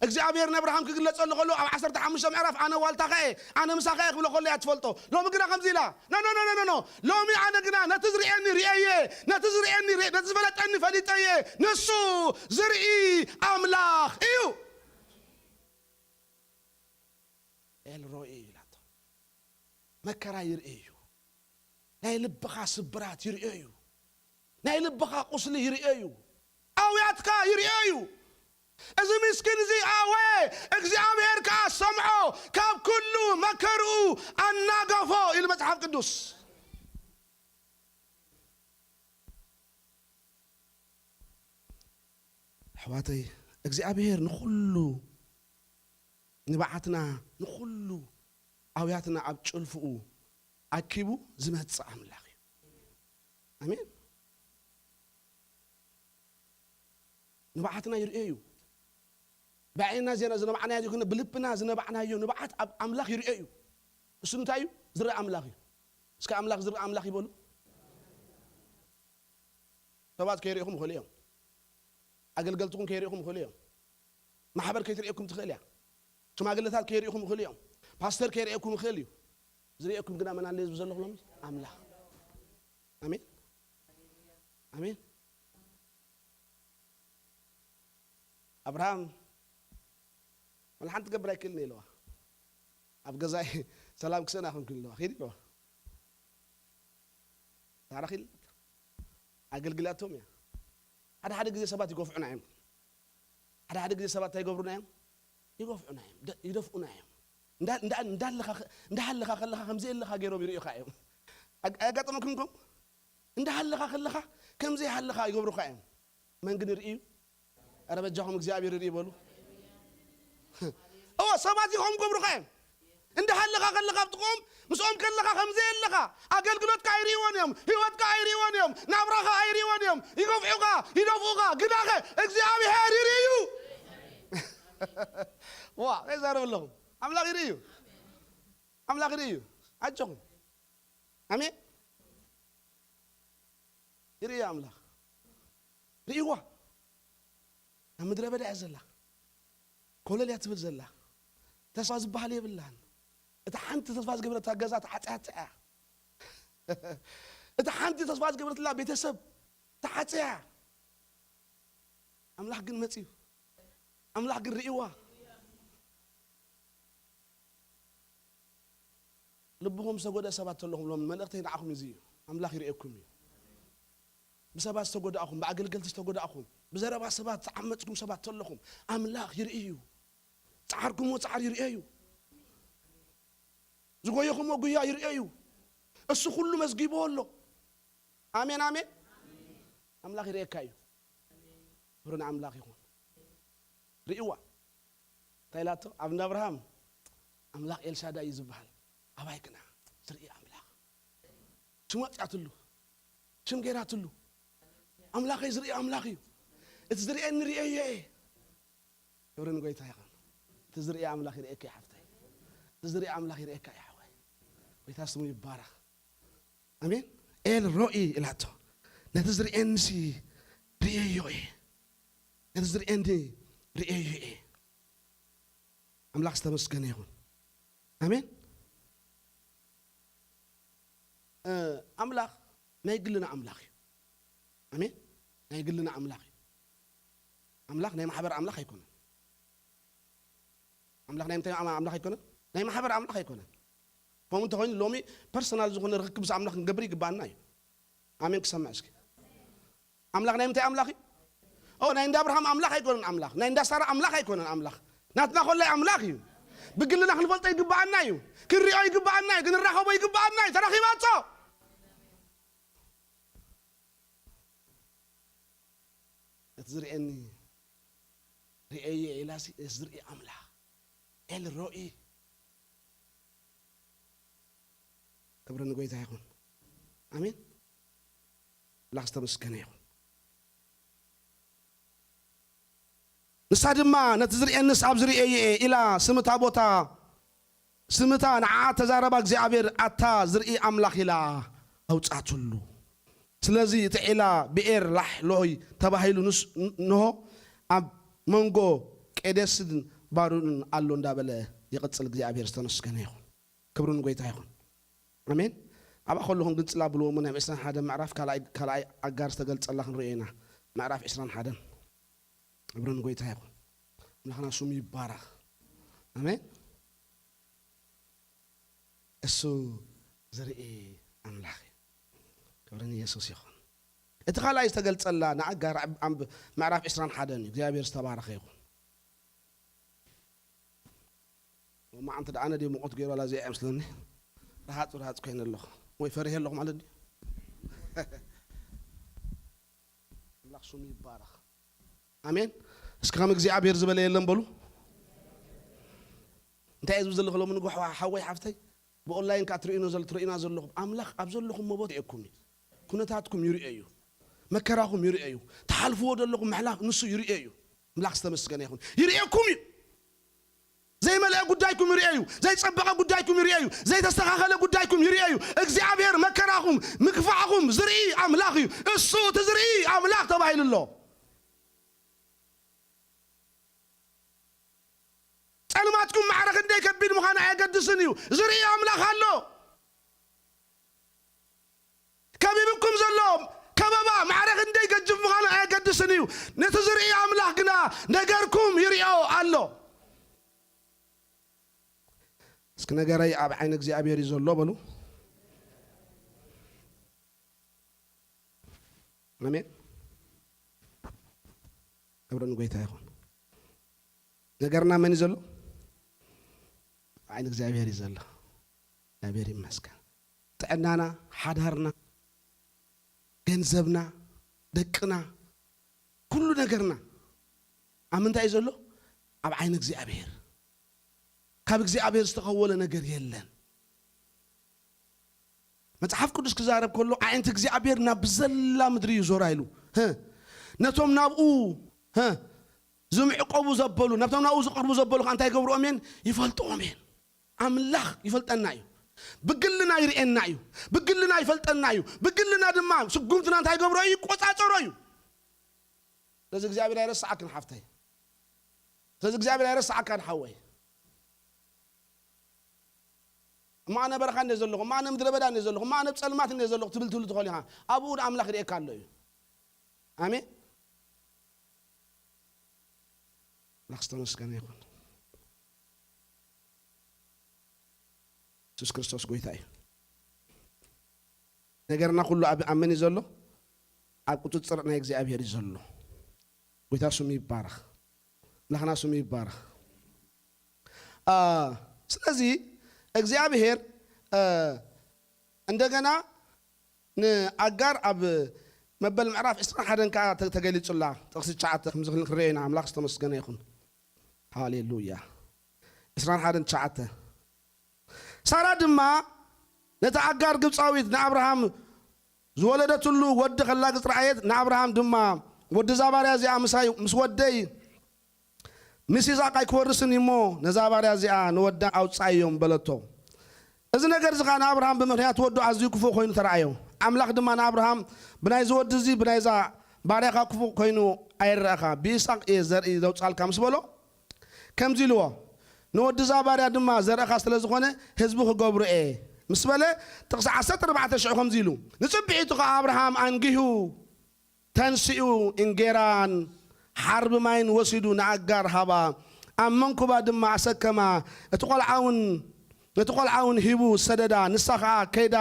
እግዚኣብሔር ንኣብርሃም ክግለጸሉ ከሎ ኣብ ዓሰርተ ሓሙሽተ ምዕራፍ "ኣነ ዋልታኻ እየ፣ ኣነ ምሳኻ እየ" ክብሎ ከሎ እያ ትፈልጦ። ሎሚ ግና ከምዚ ኢላ፣ "ኖ፣ ኖ፣ ኖ፣ ኖ፣ ኖ፣ ኖ። ሎሚ ኣነ ግና ነቲ ዝርእየኒ ርእየ እየ፣ ነቲ ዝርእየኒ ርእየ፣ ነቲ ዝፈለጠኒ ፈሊጠ እየ። ንሱ ዝርኢ ኣምላኽ እዩ። ኤል ሮኢ" ኢላቶ። መከራ ይርእየ እዩ። ናይ ልብኻ ስብራት ይርእዮ እዩ። ናይ ልብኻ ቁስሊ ይርእዮ እዩ። ኣውያትካ ይርእዮ እዩ። እዚ ምስኪን እዚ ኣወየ፣ እግዚኣብሔር ከኣ ሰምዖ፣ ካብ ኩሉ መከርኡ ኣናገፎ ኢሉ መጽሓፍ ቅዱስ። ኣሕዋተይ፣ እግዚኣብሔር ንኹሉ ንብዓትና፣ ንኹሉ ኣውያትና ኣብ ጭልፍኡ ኣኪቡ ዝመጽእ ኣምላኽ እዩ። ኣሜን። ንብዓትና ይርእዮ እዩ። ብዓይንና ዝነ-፣ ዝነባዕናዮ ዘይኮነ፣ ብልብና ዝነባዕናዮ ንብዓት ኣብ ኣምላኽ ይርእዮ እዩ። እሱ እንታይ እዩ? ዝረአ ኣምላኽ እዩ። እስከ ኣምላኽ ዝረአ ኣምላኽ ይበሉ። ሰባት ከይርእኹም ይኽእሉ እዮም። ኣገልገልትኹም ከይርእኹም ይኽእሉ እዮም። ማሕበር ከይትርእየኩም ትኽእል እያ። ሽማግለታት ከይርእኹም ይኽእሉ እዮም። ፓስተር ከይርእየኩም ይኽእል እዩ። ዝርእየኩም ግና መን ኣሎ ዝብል ዘለኹ ሎሚ? ኣምላኽ። ኣሜን። ኣሜን። ኣብርሃም፣ "ወላ ሓንቲ ክገብር ኣይክእልን እየ" ኢልዋ። "ኣብ ገዛይ ሰላም ክሰእን ኣይኮንኩን" ኢልዋ። ኪድ ኢልዋ። ሳራ ኪድ ኢላታ። ኣገልግላቶም እያ። ሓደ ሓደ ግዜ ሰባት ይገፍዑና እዮም። ሓደ ሓደ ግዜ ሰባት እንታይ ይገብሩና እዮም? ይገፍዑና እዮም። ደ-፣ ይደፍኡና እዮም። እንዳ-፣ እንዳ-፣ እንዳለኻ ኸ-፣ እንዳሃለኻ ከለኻ ከም ዘየለኻ ገይሮም ይርእዩኻ እዮም። ኣግ-፣ ኣያጋጠመኩም ከምኡ? እንዳሃለኻ ከለኻ ከም ዘይሃለኻ ይገብሩኻ እዮም። መን ግን ይርእዩ? ኧረ በጃኹም እግዚኣብሔር ይርኢ በሉ። እወ፣ ሰባት ኢኹም ክገብሩኻ እዮም። እንዳሃለኻ ከለኻ ኣብ ጥቕኦም፣ ምስኦም ከለኻ ከም ዘየለኻ፣ ኣገልግሎትካ ኣይርእይዎን እዮም፣ ህይወትካ ኣይርእይዎን እዮም፣ ናብራኻ ኣይርእይዎን እዮም። ይገፍዑኻ፣ ይደፍኡኻ፣ ግናኸ እግዚኣብሔር ይርእዩ። ዋ፣ እንታይ ይዛረብ ኣለኹም? ኣምላኽ ይርእዩ። ኣምላኽ ይርእዩ። ኣጆኹም። ኣሜን። ይርእያ ኣምላኽ። ርእይዋ። ኣብ ምድረ በዳ እያ ዘላ። ኮለል እያ ትብል ዘላ። ተስፋ ዝበሃል የብላን። እታ ሓንቲ ተስፋ ዝገበረታ ገዛ ተዓጽያታ እያ። እታ ሓንቲ ተስፋ ዝገበረትላ ቤተሰብ ተዓጽያ። ኣምላኽ ግን መጽዩ። ኣምላኽ ግን ርእይዋ። ልብኹም ዝተጎድአ ሰባት ተለኹም፣ ሎም መልእኽተይ ንዓኹም እዚ እዩ። ኣምላኽ ይርእየኩም እዩ። ብሰባት ዝተጎዳእኹም፣ ብኣገልገልቲ ዝተጎዳእኹም፣ ብዘረባ ሰባት ዝዓመጽኩም ሰባት ተለኹም፣ ኣምላኽ ይርኢ እዩ። ጻዕርኩምዎ ጻዕር ይርእዮ እዩ። ዝጎየኹሞ ጉያ ይርእዮ እዩ። እሱ ኩሉ መዝጊቦ ኣሎ። ኣሜን፣ ኣሜን። ኣምላኽ ይርእየካ እዩ። ክብሪ ንኣምላኽ ይኹን። ርእይዋ። እንታይ ኢላቶ? ኣብ እንዳ ኣብርሃም ኣምላኽ ኤልሻዳይ እዩ ዝበሃል። ኣባይ ግና ዝርኢ ኣምላኽ። ሽም ኣውጺኣትሉ። ሽም ገይራትሉ። ኣምላኸይ ዝርኢ ኣምላኽ እዩ። እቲ ዝርእየኒ ርእየዮ እየ። ክብሪ ንጎይታ ይኹን። እቲ ዝርኢ ኣምላኽ ይርእየካ እዩ ሓፍተይ። እቲ ዝርኢ ኣምላኽ ይርእየካ እዩ ሓወይ። ጎይታ ስሙ ይባረኽ። ኣሜን። ኤል ሮኢ ኢላቶ። ነቲ ዝርእየንሲ ርእየዮ እየ። ነቲ ዝርእየኒ ርእየዮ እየ። ኣምላኽ ዝተመስገነ ይኹን። ኣሜን። እ፣ ኣምላኽ ናይ ግልና ኣምላኽ እዩ። ኣሜን። ናይ ግልና ኣምላኽ እዩ። ኣምላኽ ናይ ማሕበር ኣምላኽ ኣይኮነን። ኣምላኽ ናይ ምንታይ ኣም-፣ ኣምላኽ ኣይኮነን? ናይ ማሕበር ኣምላኽ ኣይኮነን። ከምኡ እንተኾይኑ ሎሚ ፐርሰናል ዝኾነ ርክክብ ምስ ኣምላኽ ክንገብር ይግባኣና እዩ። ኣሜን ክሰምዕ እስኪ። ኣምላኽ ናይ ምንታይ ኣምላኽ እዩ? ኦ፣ ናይ እንዳ ኣብርሃም ኣምላኽ ኣይኮነን ኣምላኽ። ናይ እንዳ ሳራ ኣምላኽ ኣይኮነን ኣምላኽ። ናትና ኮላይ ኣምላኽ እዩ። ብግልና ክንፈልጦ ይግባኣና እዩ። ክንሪኦ ይግባኣና እዩ። ክንራኸቦ ይግባኣና እዩ። ተረኺባቶ። እቲ ዝርእየኒ ርእየ ኢላሲ፣ እዚ ዝርኢ ኣምላኽ። ኤል ሮኢ። ክብሪ ንጎይታ ይኹን። ኣሜን። ኣምላኽ ዝተመስገነ ይኹን። ንሳ ድማ ነቲ ዝርእየንስ ኣብዚ ርእየ እየ ኢላ ስምታ ቦታ፣ ስምታ ንዓ ተዛረባ እግዚኣብሔር ኣታ ዝርኢ ኣምላኽ ኢላ ኣውጻትሉ። ስለዚ እቲ ዒላ ብኤር ላሕ ሎሆይ ተባሂሉ ንስ-፣ ን-፣ ንሆ ኣብ መንጎ ቄዴስን ባሩን ኣሎ እንዳበለ ይቕጽል። እግዚኣብሔር ዝተመስገነ ይኹን። ክብሪ ንጎይታ ይኹን። ኣሜን። ኣብኣ ከለኹም ግን ጽላ ብልዎ እሞ ናይ ዕስራን ሓደን ምዕራፍ ካልኣይ፣ ካልኣይ ኣጋር ዝተገልጸላ ክንርእዮ ኢና። ምዕራፍ ዕስራን ሓደን። ክብሪ ንጎይታ ይኹን። ኣምላኽና ስሙ ይባረኽ። ኣሜን። እሱ ዝርኢ ኣምላኽ እዩ። ክብሪ ንየሱስ ይኹን። እቲ ካልኣይ ዝተገልጸላ ንኣጋር ኣብ-፣ ኣብ ምዕራፍ ዕስራን ሓደን እዩ። እግዚኣብሔር ዝተባረኸ ይኹን። ሎማዓንቲ ደኣ ኣነ ድየ ሙቐት ገይሩ ዋላ እዚኣ እያ ምስለኒ። ረሃጽ ረሃጽ ኮይነ ኣለኹ። ወይ ፈሪሄ ኣለኹ ማለት ድዩ? ኣምላኽ ስሙ ይባረኽ። ኣሜን። እስኪ ከም እግዚኣብሔር ዝበለ የለን በሉ። እንታይ እየ ዝብል ዘለኹ ሎሚ ንግሆ ሓዋ-፣ ሓወይ ሓፍተይ? ብኦንላይን ከኣ ትርእዩና ዘል-፣ ትርእዩና ዘለኹም። ኣምላኽ ኣብ ዘለኹም መቦት ይርእየኩም እዩ። ኩነታትኩም ይርእዮ እዩ። መከራኹም ይርእዮ እዩ። ትሓልፍዎ ዘለኹም ምሕላፍ ንሱ ይርእዮ እዩ። ኣምላኽ ዝተመስገነ ይኹን። ይርእየኩም እዩ። ዘይመልአ ጉዳይኩም ይርእዮ እዩ። ዘይጸበቐ ጉዳይኩም ይርእዮ እዩ። ዘይተስተኻኸለ ጉዳይኩም ይርእዮ እዩ። እግዚኣብሔር መከራኹም፣ ምግፋዕኹም ዝርኢ ኣምላኽ እዩ። እሱ እቲ ዝርኢ ኣምላኽ ተባሂሉ ኣሎ። ጸልማትኩም ማዕረ ክንደይ ከቢድ ምዃኑ ኣየገድስን እዩ። ዝርኢ ኣምላኽ ኣሎ። ከቢብኩም ዘሎ ከበባ ማዕረ ክንደይ ገጅፍ ምዃኑ ኣየገድስን እዩ። ነቲ ዝርኢ ኣምላኽ ግና ነገርኩም ይርእዮ ኣሎ። እስኪ ነገረይ ኣብ ዓይኒ እግዚኣብሔር እዩ ዘሎ በሉ። ኣሜን። ክብሪ ንጎይታ ይኹን። ነገርና መን እዩ ዘሎ? ዓይኒ እግዚኣብሔር እዩ ዘሎ። እግዚኣብሔር ይመስገን። ጥዕናና፣ ሓዳርና፣ ገንዘብና፣ ደቅና፣ ኩሉ ነገርና ኣብ ምንታይ እዩ ዘሎ? ኣብ ዓይኒ እግዚኣብሔር። ካብ እግዚኣብሔር ዝተኸወለ ነገር የለን። መጽሓፍ ቅዱስ ክዛረብ ከሎ፣ ኣዒንቲ እግዚኣብሔር ናብ ዘላ ምድሪ እዩ ዞራ ኢሉ። ህ፣ ነቶም ናብኡ፣ ህ፣ ዝምዕቆቡ ዘበሉ፣ ነቶም ናብኡ ዝቐርቡ ዘበሉ ከኣ እንታይ ይገብርኦም እየን? ይፈልጥዎም እየን። ኣምላኽ ይፈልጠና እዩ። ብግልና ይርእየና እዩ። ብግልና ይፈልጠና እዩ። ብግልና ድማ ስጉምትና እንታይ ይገብሮ እዩ? ይቆጻጸሮ እዩ። ስለዚ እግዚኣብሔር ኣይረስዓክን ሓፍተይ። ስለዚ እግዚኣብሔር ኣይረስዓካን ሓወይ። እሞ ኣነ በረኻ እንደ ዘለኹ፣ እሞ ኣነ ምድረ በዳ እንደ ዘለኹ፣ እሞ ኣነ ጸልማት እንደ ዘለኹ ትብል ትብሉ ትኾኑ ኢኻ። ኣብኡ ንኣምላኽ ይርእየካ ኣሎ እዩ። ኣሜን። ኣምላኽ ዝተመስገነ ይኹን። የሱስ ክርስቶስ ጎይታ እዩ። ነገርና ኩሉ ኣብ፣ ኣብ መን እዩ ዘሎ? ኣብ ቁጽጽር ናይ እግዚኣብሔር እዩ ዘሎ። ጎይታ ስሙ ይባረኽ። ኣምላኽና ስሙ ይባረኽ። አ፣ ስለዚ እግዚኣብሔር እ፣ እንደገና ንኣጋር ኣብ መበል ምዕራፍ ዕስራን ሓደን ከዓ ተ-፣ ተገሊጹላ። ጥቕሲ ትሽዓተ ከምዚ ክብል ክንሪኦ ኢና። ኣምላኽ ዝተመስገነ ይኹን። ሃሌሉያ። ዕስራን ሓደን ትሽዓተ። ሳራ ድማ ነታ ኣጋር ግብጻዊት ንኣብርሃም ዝወለደትሉ ወዲ ከላግጽ ረኣየት። ንኣብርሃም ድማ፣ "ወዲ እዛ ባርያ እዚኣ ምሳይ፣ ምስ ወደይ ምስ ይስሐቅ ኣይክወርስን እዩ እሞ፣ ነዛ ባርያ እዚኣ ንወዳ ኣውጽኣዮም" በለቶ። እዚ ነገር እዚ ኸኣ ንኣብርሃም ብምኽንያት ወዱ ኣዝዩ ክፉእ ኮይኑ ተራእዮ። ኣምላኽ ድማ ንኣብርሃም፣ "ብናይዚ ወዲ እዚ፣ ብናይዛ ባርያኻ ክፉእ ኮይኑ ኣይረኣኻ፣ ብይስሐቅ እየ ዘርኢ ዘውጽኣልካ" ምስ በሎ፣ ከምዚ ኢልዎ፣ "ንወዲ እዛ ባርያ ድማ ዘርእኻ ስለ ዝኾነ ህዝቢ ክገብሮ እየ" ምስ በለ፣ ጥቕሲ ዓሰርተ ኣርባዕተ ሽዑ ከምዚ ኢሉ፣ ንጽብሒቱ ኸኣ ኣብርሃም ኣንጊሁ ተንሲኡ እንጌራን ሓርቢ ማይን ወሲዱ ንኣጋር ሃባ፣ ኣብ መንኩባ ድማ ኣሰከማ። እቲ ቈልዓ እውን፣ ነቲ ቈልዓ እውን ሂቡ ሰደዳ። ንሳ ኸኣ ከይዳ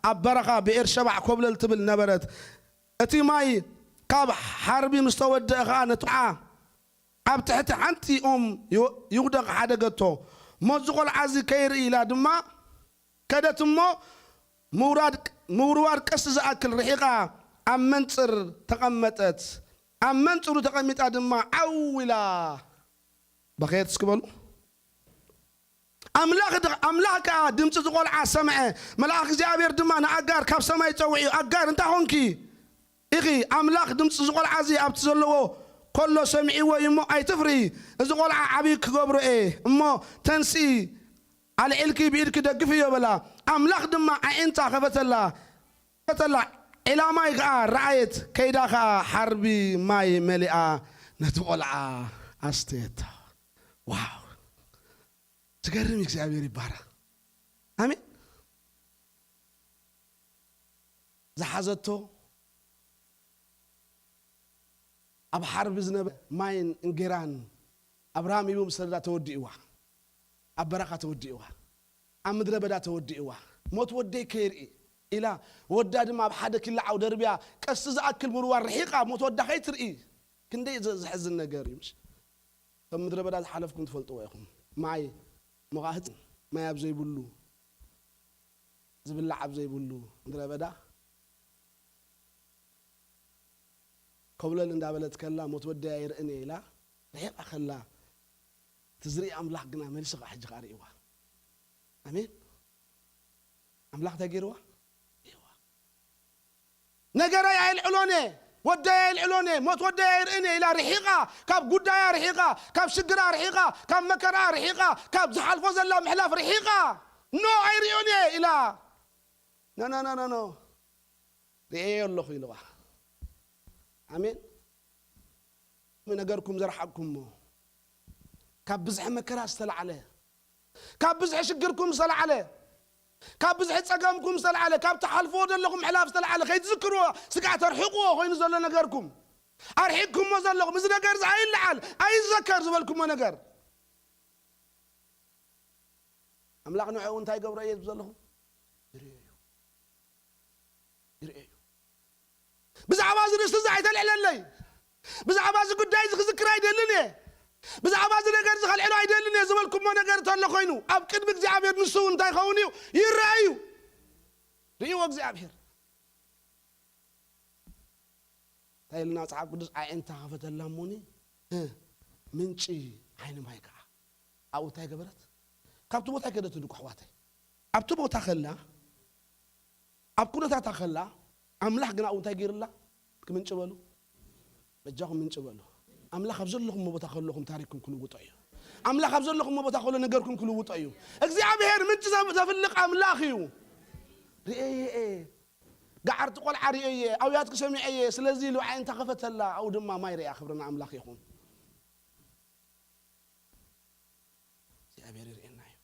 ኣብ በረኻ ብኤርሸባዕ ኮብለል ትብል ነበረት። እቲ ማይ ካብ ሓርቢ ምስ ተወደአ ኸኣ ነቲ ቈልዓ ኣብ ትሕቲ ሓንቲ ኦም ይው-፣ ይውደቕ ሓደገቶ። ሞት እዚ ቈልዓ እዚ ከይርኢ ኢላ ድማ ከደት እሞ ምውራድ፣ ምውርዋር ቀስ ዝኣክል ርሒቓ ኣብ መንጽር ተቐመጠት። ኣብ መንጽሩ ተቐሚጣ ድማ ዓው ኢላ በኸየት። እስኪ በሉ። ኣምላኽ ድ-፣ ኣምላኽ ከኣ ድምጺ ዝቖልዓ ሰምዐ። መልኣኽ እግዚኣብሔር ድማ ንኣጋር ካብ ሰማይ ጸዊዑ፣ "ኣጋር፣ እንታይ ኾንኪ ኢኺ? ኣምላኽ ድምጺ ዝቖልዓ እዚ ኣብቲ ዘለዎ ከሎ ሰሚዕዎ እዩ እሞ ኣይትፍርሂ። እዚ ቖልዓ ዓብዪ ክገብሮ እየ እሞ ተንስኢ፣ ኣልዒልኪ ብኢድኪ ደግፍዮ" በላ። ኣምላኽ ድማ ኣዒንታ ኸፈተላ፣ ኸፈተላ። ዒላ ማይ ከኣ ረኣየት፣ ከይዳ ኸኣ ሓርቢ ማይ መሊኣ ነቲ ቖልዓ ኣስተየታ። ዋው! ዝገርም እዩ። እግዚኣብሔር ይባረኽ። ኣሜን። ዝሓዘቶ ኣብ ሓርቢ ዝነበረ ማይን እንጌራን ኣብርሃም ሂቡ ምስ ሰደዳ ተወዲእዋ። ኣብ በረኻ ተወዲእዋ። ኣብ ምድረ በዳ ተወዲእዋ። ሞት ወደይ ከይርኢ ኢላ፣ ወዳ ድማ ኣብ ሓደ ኪላ ዓው ደርብያ፣ ቀስ ዝኣክል ምርዋር ርሒቓ፣ ሞት ወዳ ከይትርኢ። ክንደይ ዘ-፣ ዘሕዝን ነገር እዩ፣ ምሽ? ከም ምድረ በዳ ዝሓለፍኩም ትፈልጥዎ ኢኹም። ማይ፣ ሞቓህት፣ ማይ ኣብ ዘይብሉ፣ ዝብላዕ ኣብ ዘይብሉ ምድረ በዳ፣ ኮብለል እንዳበለት ከላ፣ "ሞት ወደይ ኣይርእን እየ" ኢላ ርሒቓ ከላ፣ እቲ ዝርኢ ኣምላኽ ግና መሊሱ ኸዓ ሕጂ ኸዓ ርእይዋ። ኣሜን። ኣምላኽ እንታይ ገይርዋ? ርእይዋ። "ነገረይ ኣይልዕሎን እየ፣ ወደይ ኣይልዕሎን እየ፣ ሞት ወደይ ኣይርእን እየ" ኢላ ርሒቓ፣ ካብ ጉዳያ ርሒቓ፣ ካብ ሽግራ ርሒቓ፣ ካብ መከራ ርሒቓ፣ ካብ ዝሓልፎ ዘላ ምሕላፍ ርሒቓ፣ "ኖ፣ ኣይርእዮን እየ" ኢላ፣ "ኖ፣ ኖ፣ ኖ፣ ኖ፣ ኖ፣ ርእየዮ ኣለኹ" ኢልዋ። ኣሜን። ነገርኩም ዘርሓቕኩሞ፣ ካብ ብዝሒ መከራ ዝተላዕለ፣ ካብ ብዝሒ ሽግርኩም ዝተላዕለ፣ ካብ ብዝሒ ጸገምኩም ዝተላዕለ፣ ካብ ትሓልፍዎ ዘለኹም ምሕላፍ ዝተላዕለ ከይትዝክርዎ፣ ስጋዕ ተርሕቕዎ ኮይኑ ዘሎ ነገርኩም፣ ኣርሒቕኩሞ ዘለኹም፣ እዚ ነገር እዚ ኣይለዓል፣ ኣይዘከር ዝበልኩሞ ነገር፣ ኣምላኽ ንዕኡ እንታይ ይገብሮ እየ ዝብል ዘለኹም? ይርእዮ እዩ። ይርእዮ እዩ። ብዛዕባ እዚ ርእስቲ እዚ ኣይተልዕለለይ። ብዛዕባ እዚ ጉዳይ እዚ ክዝክር ኣይደልን እየ። ብዛዕባ እዚ ነገር እዚ ከልዕሎ ኣይደልን እየ ዝበልኩሞ ነገር እንተሎ ኮይኑ፣ ኣብ ቅድሚ እግዚኣብሔር ንሱ እውን እንታይ ይኸውን እዩ? ይረአ እዩ። ርእይዎ እግዚኣብሔር። እንታይ ኢልና መጽሓፍ ቅዱስ? ኣዒንታ ከፈተላ እሞኒ፣ እ፣ ምንጪ ዓይኒ ማይ ከዓ። ኣብኡ እንታይ ገበረት? ካብቲ ቦታ ኣይከደትን እኮ ኣሕዋተይ። ኣብቲ ቦታ ከላ፣ ኣብ ኩነታታ ከላ፣ ኣምላኽ ግን ኣብኡ እንታይ ገይርላ? ክምንጭ በሉ። በጃኹም ምንጭ በሉ። ኣምላኽ ኣብ ዘለኹም ቦታ ከለኹም ታሪክኩም ክልውጦ እዩ። ኣምላኽ ኣብ ዘለኹም ቦታ ከሎ ነገርኩም ክልውጦ እዩ። እግዚኣብሔር ምንጭ ዘብ-፣ ዘፍልቕ ኣምላኽ እዩ። ርእየየ እየ። ገዓርቲ ቆልዓ ርእየየ፣ ኣውያትኪ ሰሚዐየ፣ ስለዚ ኢሉ ኣዒንታ ከፈተላ፣ ኣብኡ ድማ ማይ ርእያ። ክብሪ ንኣምላኽ ይኹን። እግዚኣብሔር ይርእየና እዩ።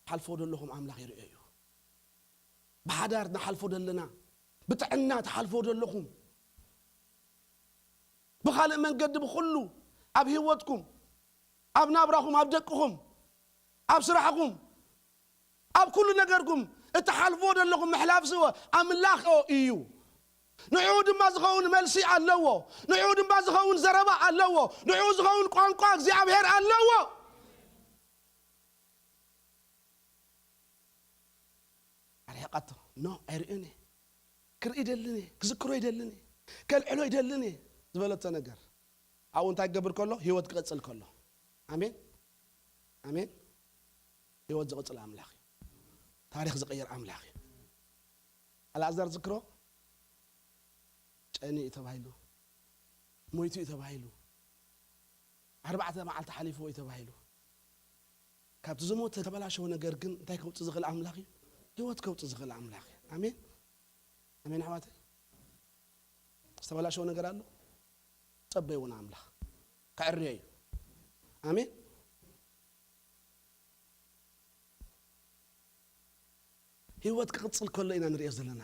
ሓልፎ ዘለኹም ኣምላኽ ይርእዮ እዩ። ብሓዳር ንሓልፎ ዘለና፣ ብጥዕና ትሓልፎ ዘለኹም፣ ብኻልእ መንገዲ ብኹሉ ኣብ ህይወትኩም፣ ኣብ ናብራኹም፣ ኣብ ደቅኹም፣ ኣብ ስራሕኹም፣ ኣብ ኩሉ ነገርኩም እትሓልፍዎ ዘለኹም ምሕላፍ ስወ ኣምላኽ እዩ። ንዕኡ ድማ ዝኸውን መልሲ ኣለዎ። ንዕኡ ድማ ዝኸውን ዘረባ ኣለዎ። ንዕኡ ዝኸውን ቋንቋ እግዚኣብሔር ኣለዎ። ኣቶ፣ ኖ፣ ኣይርእዮን እየ። ክርኢ ይደልን እየ፣ ክዝክሮ ይደልን እየ፣ ከልዕሎ ይደልን እየ ዝበለቶ ነገር፣ ኣብኡ እንታይ ክገብር ከሎ? ህይወት ክቕጽል ከሎ። ኣሜን፣ ኣሜን። ህይወት ዝቕጽል ኣምላኽ እዩ። ታሪኽ ዝቕይር ኣምላኽ እዩ። ኣልኣዛር ዝክሮ፣ ጨኒ እዩ ተባሂሉ፣ ሞይቱ እዩ ተባሂሉ፣ ኣርባዕተ መዓልቲ ሓሊፍዎ እዩ ተባሂሉ። ካብቲ ዝሞተ ተበላሸወ ነገር ግን እንታይ ከውጽእ ዝኽእል ኣምላኽ እዩ? ህይወት ከውጽእ ዝኽእል ኣምላኽ እዩ። ኣሜን፣ ኣሜን ኣሕዋተይ። ዝተበላሸወ ነገር ኣሎ? ጸበይዎ ንኣምላኽ፣ ከዕርዮ እዩ። ኣሜን። ህይወት ክቕጽል ከሎ ኢና ንርእዮ ዘለና።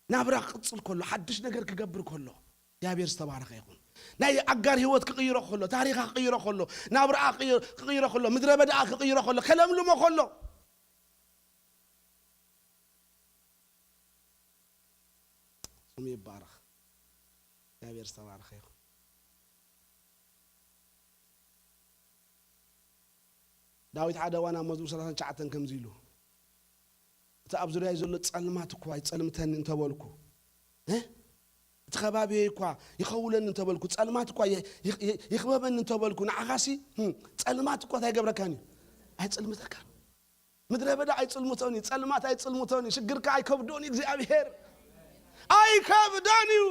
ናብራ ክቕጽል ከሎ፣ ሓድሽ ነገር ክገብር ከሎ፣ እግዚኣብሔር ዝተባረኸ ይኹን። ናይ ኣጋር ህይወት ክቕይሮ ከሎ፣ ታሪኻ ክቕይሮ ከሎ፣ ናብራኣ ክቕይሮ፣ ክቕይሮ ከሎ፣ ምድረ በዳኣ ክቕይሮ ከሎ፣ ከለምልሞ ከሎ፣ ስሙ ይባረኽ። እግዚኣብሔር ዝተባረኸ ይኹን። ዳዊት ሓደ እዋን ኣብ መዝሙር ሰላሳ ትሽዓተ ከምዚ ኢሉ፣ "እቲ ኣብ ዙርያይ ዘሎ ጸልማት እኳ ይጸልምተኒ እንተበልኩ፣ እ? እቲ ከባቢየይ እኳ ይኸውለኒ እንተበልኩ፣ ጸልማት እኳ ይ-፣ ይ-፣ ይ-፣ ይኽበበኒ እንተበልኩ፣ ንዓኻሲ፣ እም፣ ጸልማት እኳ እንታይ ይገብረካን እዩ? ኣይጽልምተካን። ምድረ በዳ ኣይጽልምቶን እዩ፣ ጸልማት ኣይጽልምቶን እዩ፣ ሽግርካ ኣይከብዶን እዩ እግዚኣብሔር። ኣይከብዶን እዩ።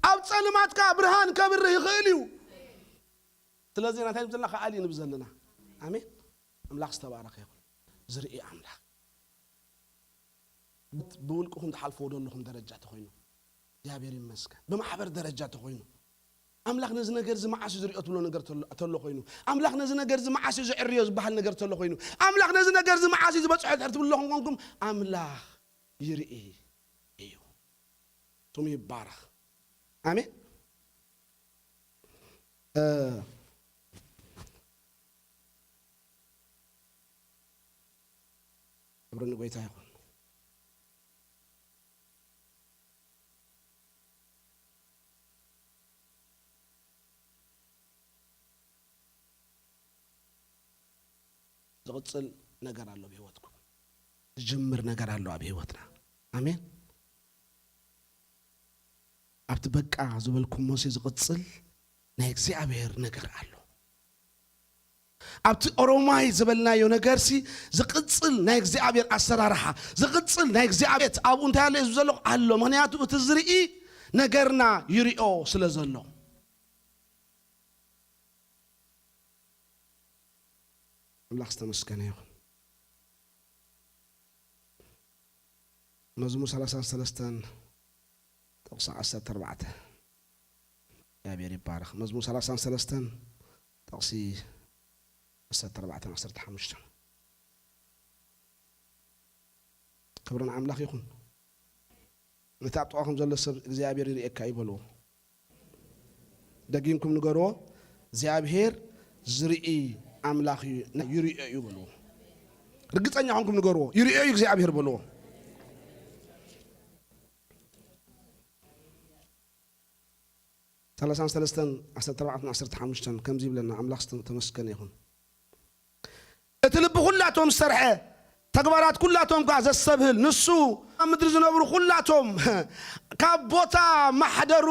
ኣብ ጸልማትካ ብርሃን ከብርህ ይኽእል እዩ። ስለዚ ናታይ ዘለና ከኣል እዩ ንብል ዘለና። ኣሜን። ኣምላኽ ዝተባረኸ ይኹን። ዝርኢ ኣምላኽ። ብውልቅኹም ትሓልፍዎ ዘለኹም ደረጃ ተኾይኑ፣ እግዚኣብሔር ይመስገን። ብማሕበር ደረጃ ተኾይኑ፣ ኣምላኽ ነዚ ነገር እዚ መዓስ እዩ ዝሪኦ ትብሎ ነገር ተሎ፣ ተሎ ኮይኑ፣ ኣምላኽ ነዚ ነገር እዚ መዓስ እዩ ዝዕርዮ ዝበሃል ነገር ተሎ ኮይኑ፣ ኣምላኽ ነዚ ነገር እዚ መዓስ እዩ ዝበጽሖ ድሕሪ ትብሉ ዘለኹም ኮንኩም፣ ኣምላኽ ይርኢ እዩ። ስሙ ይባረኽ። ኣሜን። እ፣ ክብሪ ንጎይታ ይኹን። ዝቕጽል ነገር ኣሎ ኣብ ህይወትኩም። ዝጅምር ነገር ኣሎ ኣብ ህይወትና። ኣሜን። ኣብቲ በቃ ዝበልኩሞሲ ዝቕጽል ናይ እግዚኣብሔር ነገር ኣሎ። ኣብቲ ኦሮማይ ዝበልናዮ ነገርሲ ዝቕጽል ናይ እግዚኣብሔር ኣሰራርሓ፣ ዝቕጽል ናይ እግዚኣብሔር ኣብኡ እንታይ ኣሎ እዩ ዘለኹ ኣሎ። ምኽንያቱ እቲ ዝርኢ ነገርና ይሪኦ ስለ ዘሎ። ኣምላኽ ዝተመስገነ ይኹን። መዝሙር ሰላሳን ሰለስተን ጥቕሲ ዓሰርተ ኣርባዕተ። እግዚኣብሔር ይባረኽ። መዝሙር ሰላሳን ሰለስተን ጥቕሲ ዓሰርተ ኣርባዕተን ዓሰርተ ሓሙሽተን። ክብሪ ንኣምላኽ ይኹን። ነቲ ኣብ ጥቓኹም ዘሎ ሰብ እግዚኣብሔር ይርእየካ እዩ በልዎ። ደጊምኩም ንገርዎ፣ እግዚኣብሔር ዝርኢ ኣምላኽ እዩ፣ ና-፣ ይርእዮ እዩ በልዎ። ርግጸኛ ኾንኩም ንገርዎ፣ ይርእዮ እዩ እግዚኣብሔር በልዎ። ሰላሳን ሰለስተን ዓሰርተ ኣርባዕተን ዓሰርተ ሓሙሽተን ከምዚ ይብለና፣ ኣምላኽ ስም ተመስገነ ይኹን። እቲ ልቢ ኩላቶም ዝሰርሐ፣ ተግባራት ኩላቶም ከኣ ዘስተብህል ንሱ፣ ኣብ ምድሪ ዝነብሩ ኩላቶም ካብ ቦታ ማሕደሩ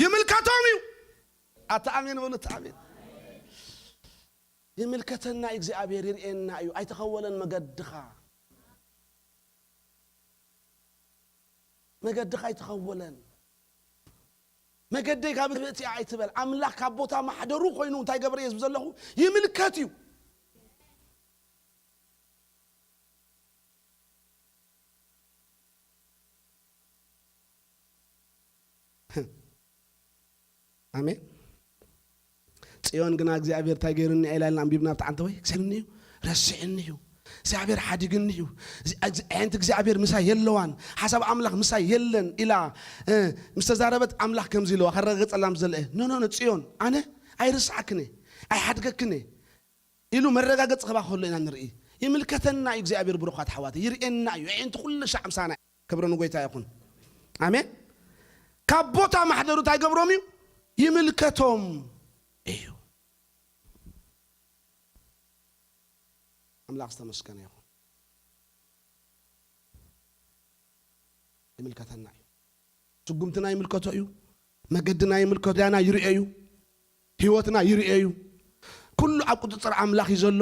ይምልከቶም እዩ። ኣታ ኣሜን በሉ፣ ኣታ ኣሜን። ይምልከተና እዩ እግዚኣብሔር፣ ይርእየና እዩ። ኣይተኸወለን መገድኻ። መገድኻ ኣይተኸወለን። መገደይ ካብ ርእቲ ኣይትበል። ኣምላኽ ካብ ቦታ ማሕደሩ ኮይኑ እንታይ ገብረ እየ ዝብል ዘለኹ? ይምልከት እዩ። ኣሜን። ጽዮን ግና እግዚኣብሔር እንታይ ገይሩኒ ኢላ ኢልና ኣንቢብና ኣብቲ ዓንተ ወይ እግዚኣብሔር እዩ ረሲዕኒ እዩ። እግዚኣብሔር ሓዲግኒ እዩ። እዚ፣ እዚ ዓይነት እግዚኣብሔር ምሳይ የለዋን፣ ሓሳብ ኣምላኽ ምሳይ የለን ኢላ፣ እ፣ ምስ ተዛረበት ኣምላኽ ከምዚ ኢለዋ፣ ከረጋግጸላ ምስ ዘልአ፣ ኖ፣ ኖ፣ ኖ፣ ጽዮን፣ ኣነ ኣይርስዓክን እየ፣ ኣይሓድገክን እየ ኢሉ መረጋገጺ ክባ ከሎ ኢና ንርኢ። ይምልከተና እዩ እግዚኣብሔር ብሩኻት ኣሕዋተይ፣ ይርእየና እዩ። ኣዒንቱ ኩሉ ሻዕ ምሳና እዩ። ክብሪ ንጎይታ ይኹን። ኣሜን። ካብ ቦታ ማሕደሩ እንታይ ገብሮም እዩ? ይምልከቶም እዩ። ኣምላኽ ዝተመስገነ ይኹን። ይምልከተና እዩ። ስጉምትና ይምልከቶ እዩ። መገድና ይምልከቶ። ያና ይርኤ እዩ። ህይወትና ይርኤ እዩ። ኩሉ ኣብ ቁጽጽር ኣምላኽ እዩ ዘሎ።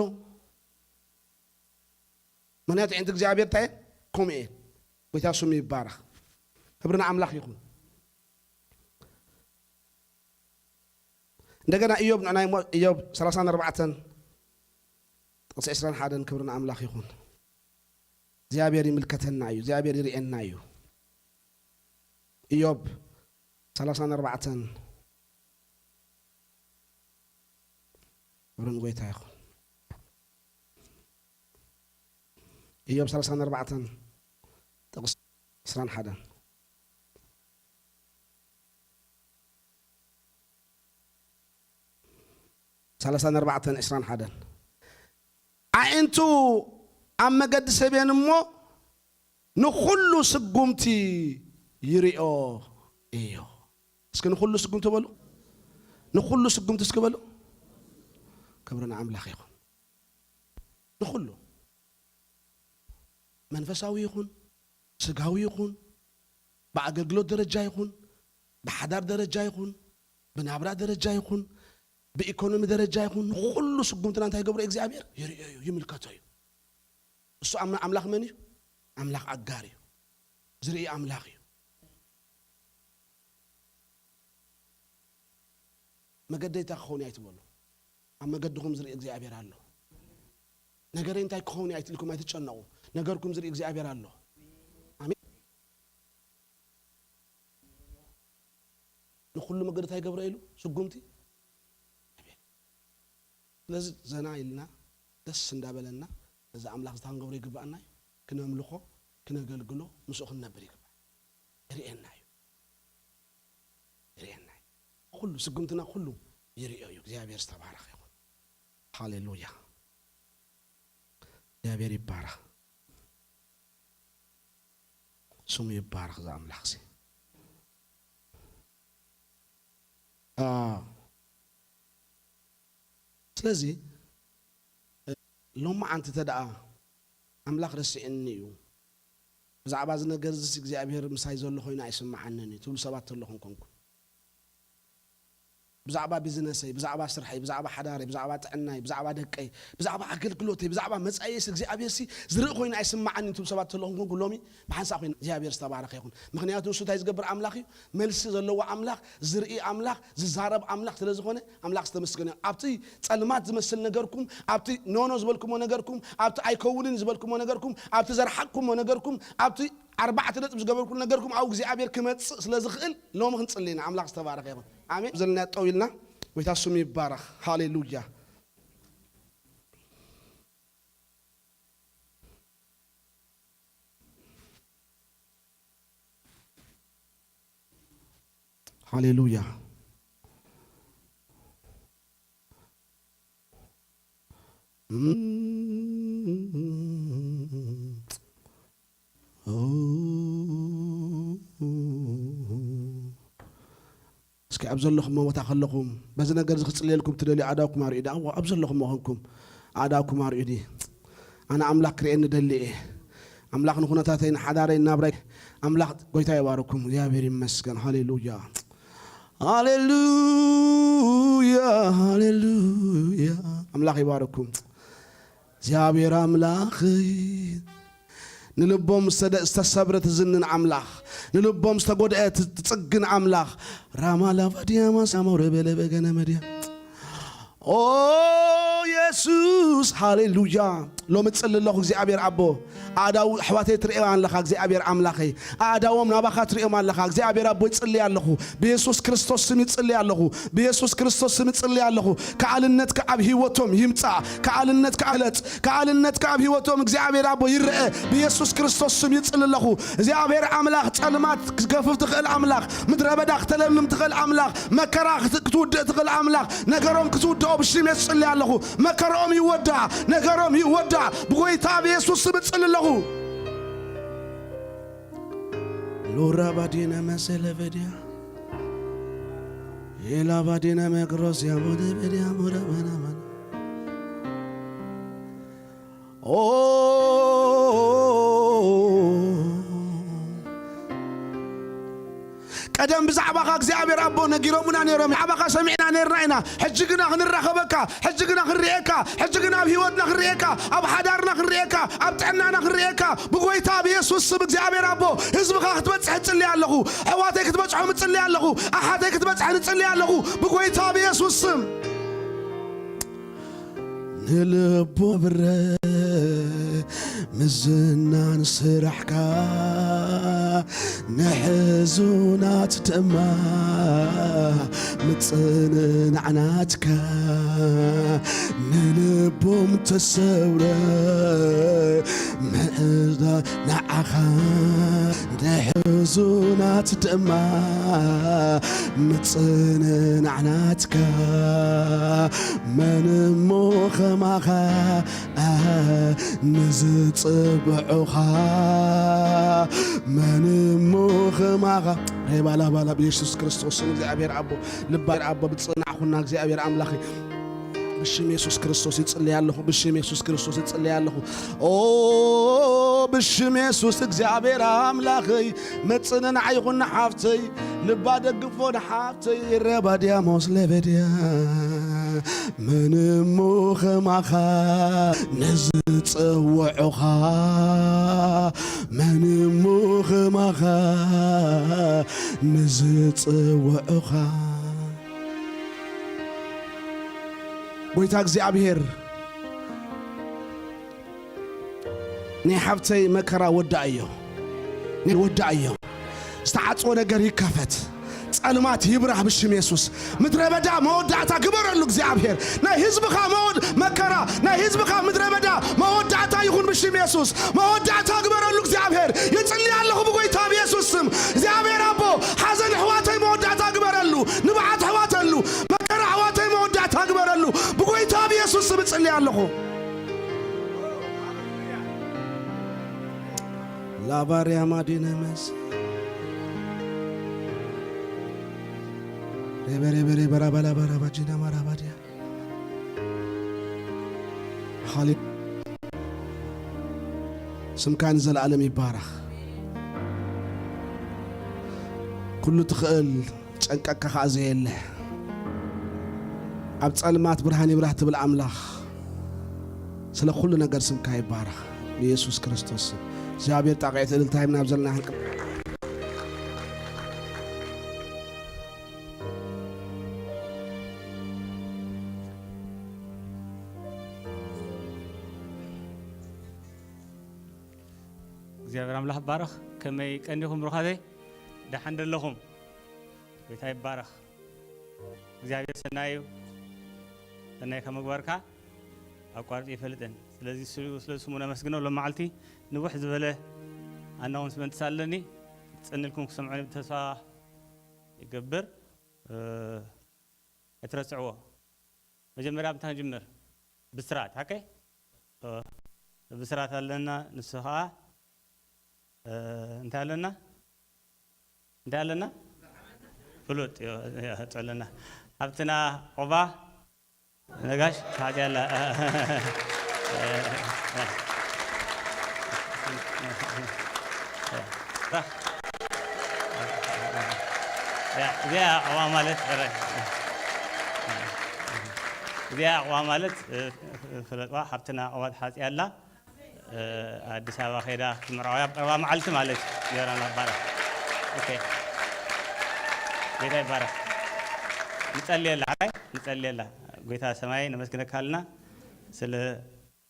ምኽንያቱ፣ ዕንት እግዚኣብሔር እንታይ እየ? ከምኡ እየ። ጎይታ ስሙ ይባረኽ። ክብሪ ንኣምላኽ ይኹን። እንደገና ኢዮብ ንዕናይ እሞ፣ ኢዮብ ሰላሳን ኣርባዕተን ጥቕሲ ዕስራን ሓደን፣ ክብሪ ንኣምላኽ ይኹን። እግዚኣብሔር ይምልከተና እዩ። እግዚኣብሔር ይርኤና እዩ። ኢዮብ ሰላሳን ኣርባዕተን፣ ክብሪ ንጎይታ ይኹን። ኢዮብ ሰላሳን ኣርባዕተን ጥቕሲ ዕስራን ሓደን። ሰላሳን ኣርባዕተን ዕስራን ሓደን። ኣዒንቱ ኣብ መገዲ ሰብ እየን እሞ፣ ንኹሉ ስጉምቲ ይሪኦ እዩ። እስኪ ንኹሉ ስጉምቲ በሉ። ንኹሉ ስጉምቲ እስኪ በሉ። ክብሪ ንኣምላኽ ይኹን። ንኹሉ መንፈሳዊ ይኹን፣ ስጋዊ ይኹን፣ ብኣገልግሎት ደረጃ ይኹን፣ ብሓዳር ደረጃ ይኹን፣ ብናብራ ደረጃ ይኹን፣ ብኢኮኖሚ ደረጃ ይኹን፣ ንኹሉ ስጉምትና እንታይ ይገብሮ እግዚኣብሔር? ይርእዮ እዩ፣ ይምልከቶ እዩ። እሱ ኣም-፣ ኣምላኽ መን እዩ? ኣምላኽ ኣጋር እዩ። ዝርኢ ኣምላኽ እዩ። መገደይ እንታይ ክኸውን እዩ ኣይትበሉ። ኣብ መገድኹም ዝርኢ እግዚኣብሔር ኣሎ። ነገረይ እንታይ ክኸውን እዩ ኣይትልኩም ኣይትጨነቑ። ነገርኩም ዝርኢ እግዚኣብሔር ኣሎ። ኣሜን። ንኹሉ መገዲ እንታይ ይገብሮ ኢሉ? ስጉምቲ። ስለዚ ዘና ኢልና ደስ እንዳበለና ነዚ ኣምላኽ እዚ ክንገብሮ ይግባኣና እዩ። ክነምልኾ፣ ክነገልግሎ፣ ምስኡ ክንነብር ይግባእ። ይርእየና እዩ። ይርእየና እዩ። ኩሉ ስጉምትና ኩሉ ይርእዮ እዩ። እግዚኣብሔር ዝተባረኸ ይኹን። ሃሌሉያ። እግዚኣብሔር ይባረኽ። ስሙ ይባረኽ እዚ ኣምላኽ እዚ። አ፣ ስለዚ ሎማዓንቲ እንተ ደኣ ኣምላኽ ረሲዕኒ እዩ፣ ብዛዕባ እዚ ነገር እዚ እግዚኣብሔር ምሳይ ዘሎ ኮይኑ ኣይስምዓንን እዩ ትብሉ ሰባት ተለኹም ኮንኩም፣ ብዛዕባ ቢዝነሰይ፣ ብዛዕባ ስርሐይ፣ ብዛዕባ ሓዳረይ፣ ብዛዕባ ጥዕናይ፣ ብዛዕባ ደቀይ፣ ብዛዕባ ኣገልግሎተይ፣ ብዛዕባ መጻኢስ እግዚኣብሔርሲ ዝርኢ ኮይኑ ኣይስምዓንን ትብሉ ሰባት ተለኹም ኮንኩም፣ ሎሚ ብሓንሳእ ኮይና እግዚኣብሔር ዝተባረኸ ይኹን። ምኽንያቱ ንሱ እንታይ ዝገብር ኣምላኽ እዩ? መልሲ ዘለዎ ኣምላኽ፣ ዝርኢ ኣምላኽ፣ ዝዛረብ ኣምላኽ ስለ ዝኾነ ኣምላኽ ዝተመስገነ ይኹን። ኣብቲ ጸልማት ዝመስል ነገርኩም፣ ኣብቲ ኖኖ ዝበልኩሞ ነገርኩም፣ ኣብቲ ኣይከውንን ዝበልኩሞ ነገርኩም፣ ኣብቲ ዘርሓቅኩሞ ነገርኩም፣ ኣብቲ ኣርባዕተ ነጥብ ዝገበርኩሉ ነገርኩም ኣብኡ እግዚኣብሔር ክመጽእ ስለ ዝኽእል ሎሚ ክንጽሊ ኢና። ኣምላኽ ዝተባረኸ ይኹን። ኣሜን። ዘለና ጠው ኢልና ጎይታ ስሙ ይባረኽ። ሃሌሉያ። ሃሌሉያ። እስኪ ኣብ ዘለኹም ቦታ ከለኹም በዚ ነገር እዚ ክጽልየልኩም ትደልዩ ኣእዳውኩም ኣርዩኒ። ኣብ ዘለኹም ኮንኩም ኣእዳውኩም ኣርዩኒ። ኣነ ኣምላኽ ክርእየኒ ደሊ እየ። ኣምላኽ ንኹነታተይ፣ ንሓዳረይ፣ ናብራይ፣ ኣምላኽ ጎይታ ይባርኩም። እግዚኣብሔር ይመስገን። ሃሌሉያ፣ ሃሌሉያ፣ ሃሌሉያ። ኣምላኽ ይባርኩም። እግዚኣብሔር ኣምላኽ ንልቦም ዝተደ-፣ ዝተሰብረ ትዝንን ኣምላኽ፣ ንልቦም ዝተጎድአ ት-፣ ትጽግን ኣምላኽ። ራማ ላቫዲያ ማሳማው ረበለበ ገነ መድያ። ኦ የሱስ፣ ሃሌሉያ። ሎሚ ጽሊ ኣለኹ እግዚኣብሔር ኣቦ። ኣእዳው ኣሕዋተይ ትርእዮም ኣለኻ እግዚኣብሔር ኣምላኸይ። ኣእዳዎም ናባኻ ትርእዮም ኣለኻ እግዚኣብሔር ኣቦ። ይጽሊ ኣለኹ። ብየሱስ ክርስቶስ ስም ይጽሊ ኣለኹ። ብየሱስ ክርስቶስ ስም ይጽሊ ኣለኹ። ከኣልነትካ ኣብ ህይወቶም ይምጻእ። ከኣልነትካ ግለጽ። ከኣልነትካ ኣብ ህይወቶም እግዚኣብሔር ኣቦ ይረአ። ብየሱስ ክርስቶስ ስም ይጽሊ ኣለኹ። እግዚኣብሔር ኣምላኽ ጸልማት ክትገፍፍ ትኽእል ኣምላኽ፣ ምድረ በዳ ክተለምልም ትኽእል ኣምላኽ፣ መከራ ክት-፣ ክትውድእ ትኽእል ኣምላኽ፣ ነገሮም ክትውድኦ ብሽም የስ ጽሊ ኣለኹ። መከራኦም ይወዳእ፣ ነገሮም ይወዳእ። ብጎይታ ብየሱስ ስም እጽሊ ኣለኹ። ሎራ ባዴና መሰለ በድያ፣ ኤላ ባዴና መግሮስ ያሞደ በድያ ሞረ መናመን። ኦ፣ ቀደም ብዛዕባኻ እግዚኣብሔር ኣቦ ነጊሮምና ነይሮም፣ ብዛዕባኻ ሰሚዕና ነይርና ኢና። ሕጂ ግና ክንራኸበካ፣ ሕጂ ግና ክንርእየካ፣ ሕጂ ግና ኣብ ህይወትና ክንርእየካ፣ ኣብ ሓዳርና ክንርእየካ፣ ኣብ ጥዕናና ክንርእየካ፣ ብጎይታ ብየሱስ ስም እግዚኣብሔር ኣቦ ህዝብኻ ክትበጽሕ እጽልይ ኣለኹ። ኣሕዋተይ ክትበጽሖም እጽልይ ኣለኹ። ኣሓተይ ክትበጽሐን እጽልይ ኣለኹ። ብጎይታ ብየሱስ ስም። ንልቡ ብረ ምዝናን ስራሕካ፣ ንሕዙናት ድማ ምጽንናዕ ናትካ። ንልቦም ተሰውረ ምዕዛ ንዓኻ፣ ንሕዙናት ድማ ምጽንናዕ ናትካ። መን እሞ ኸማኻ፣ ኣሃ፣ ንዝጽውዑኻ፣ መን እሞ ኸማኻ። ሬባላባላ ብየሱስ ክርስቶስ ስም እግዚኣብሔር ኣቦ፣ ልባ ኣቦ ብጽናዕኹና እግዚኣብሔር ኣምላኽ። ብሽም የሱስ ክርስቶስ ይጽልይ ኣለኹ። ብሽም የሱስ ክርስቶስ ይጽልይ ኣለኹ። ኦ፣ ብሽም የሱስ እግዚኣብሔር ኣምላኸይ፣ መጽንናዕ ይኹን ንሓፍተይ፣ ልባ ደግፎ ንሓፍተይ፣ ረባድያ ሞስ ለበድያ። መን እሞ ኸማኻ ንዝጸውዑኻ፣ መን እሞ ኸማኻ ንዝጸውዑኻ። ጎይታ እግዚኣብሔር ናይ ሓብተይ መከራ ወዳእዮ፣ ናይ ወዳእዮ። ዝተዓጽወ ነገር ይከፈት፣ ጸልማት ይብራህ ብሽም የሱስ። ምድረ በዳ መወዳእታ ግበረሉ እግዚኣብሔር። ናይ ህዝብኻ መወድ-፣ መከራ፣ ናይ ህዝብኻ ምድረ በዳ መወዳእታ ይኹን ብሽም የሱስ። መወዳእታ ግበረሉ እግዚኣብሔር። ይጽሊ ኣለኹ ብጎይታ ብየሱስ ስም። እግዚኣብሔር ኣቦ፣ ሓዘን ኣሕዋተይ መወዳእታ ግበረሉ። ንብዓት ኣሕዋተሉ፣ መከራ ኣሕዋተይ መወዳእታ ግበረሉ። ብጎይታ ብየሱስ ስም እጽሊ ኣለኹ። ላባርያ ማዲነመስ ሬበሬበሬ በራባላባራባጂና ማራባዲያ ሃሌ ስምካ ንዘለኣለም ይባረኽ። ኩሉ ትኽእል ጨንቀካ ኸዓ ዘየለ ኣብ ጸልማት ብርሃን ይብራህ ትብል ኣምላኽ ስለ ኩሉ ነገር ስምካ ይባረኽ። ብየሱስ ክርስቶስ ስም እግዚኣብሔር ጣቕዒት እልልታ ሂብና ኣብ ዘለና ክንቅም እግዚኣብሔር ኣምላኽ ይባረኽ። ከመይ ቀኒኹም ብሩኻተይ? ደሓን ዶ ኣለኹም? ጎይታ ይባረኽ። እግዚኣብሔር ሰናይ እዩ። ሰናይ ካብ ምግባርካ ኣቋርጺ ኣይፈልጥን። ስለዚ ስ-፣ ስለ ስሙ ነመስግኖ። ሎም መዓልቲ ንውሕ ዝበለ ኣናውንስመንትስ ኣለኒ። ጸኒልኩም ክሰምዑኒ ተስፋ ይገብር። እ፣ ኣይትረስዕዎ። መጀመርያ ብታ ንጅምር። ብስራት፣ ሓቀይ? እ፣ ብስራት ኣለና፣ ንሱ ኸዓ፣ እ፣ እንታይ ኣለና? እንታይ ኣለና? ፍሉጥ፣ ዮ፣ ዮ፣ ኣለና። ሓብትና ዑባ ነጋሽ፣ ሓጢያ ኣላ። ያ፣ እዚኣ ዑባ ማለት፣ እዚኣ ዑባ ማለት፣ እ፣ ፍለጥዋ፣ ሓብትና ዑባ ትሓጽያ ኣላ። እ፣ ኣዲስ ኣበባ ከይዳ ክትምርዓው እያ ኣብ ቀረባ መዓልቲ ማለት እዩ። ዮራና ይባረኽ። ኦኬ። ጎይታ ይባረኽ። ንጸልየላ፣ ሓራይ ንጸልየላ። ጎይታ ሰማይ ነመስግነካ ኣለና። ስለ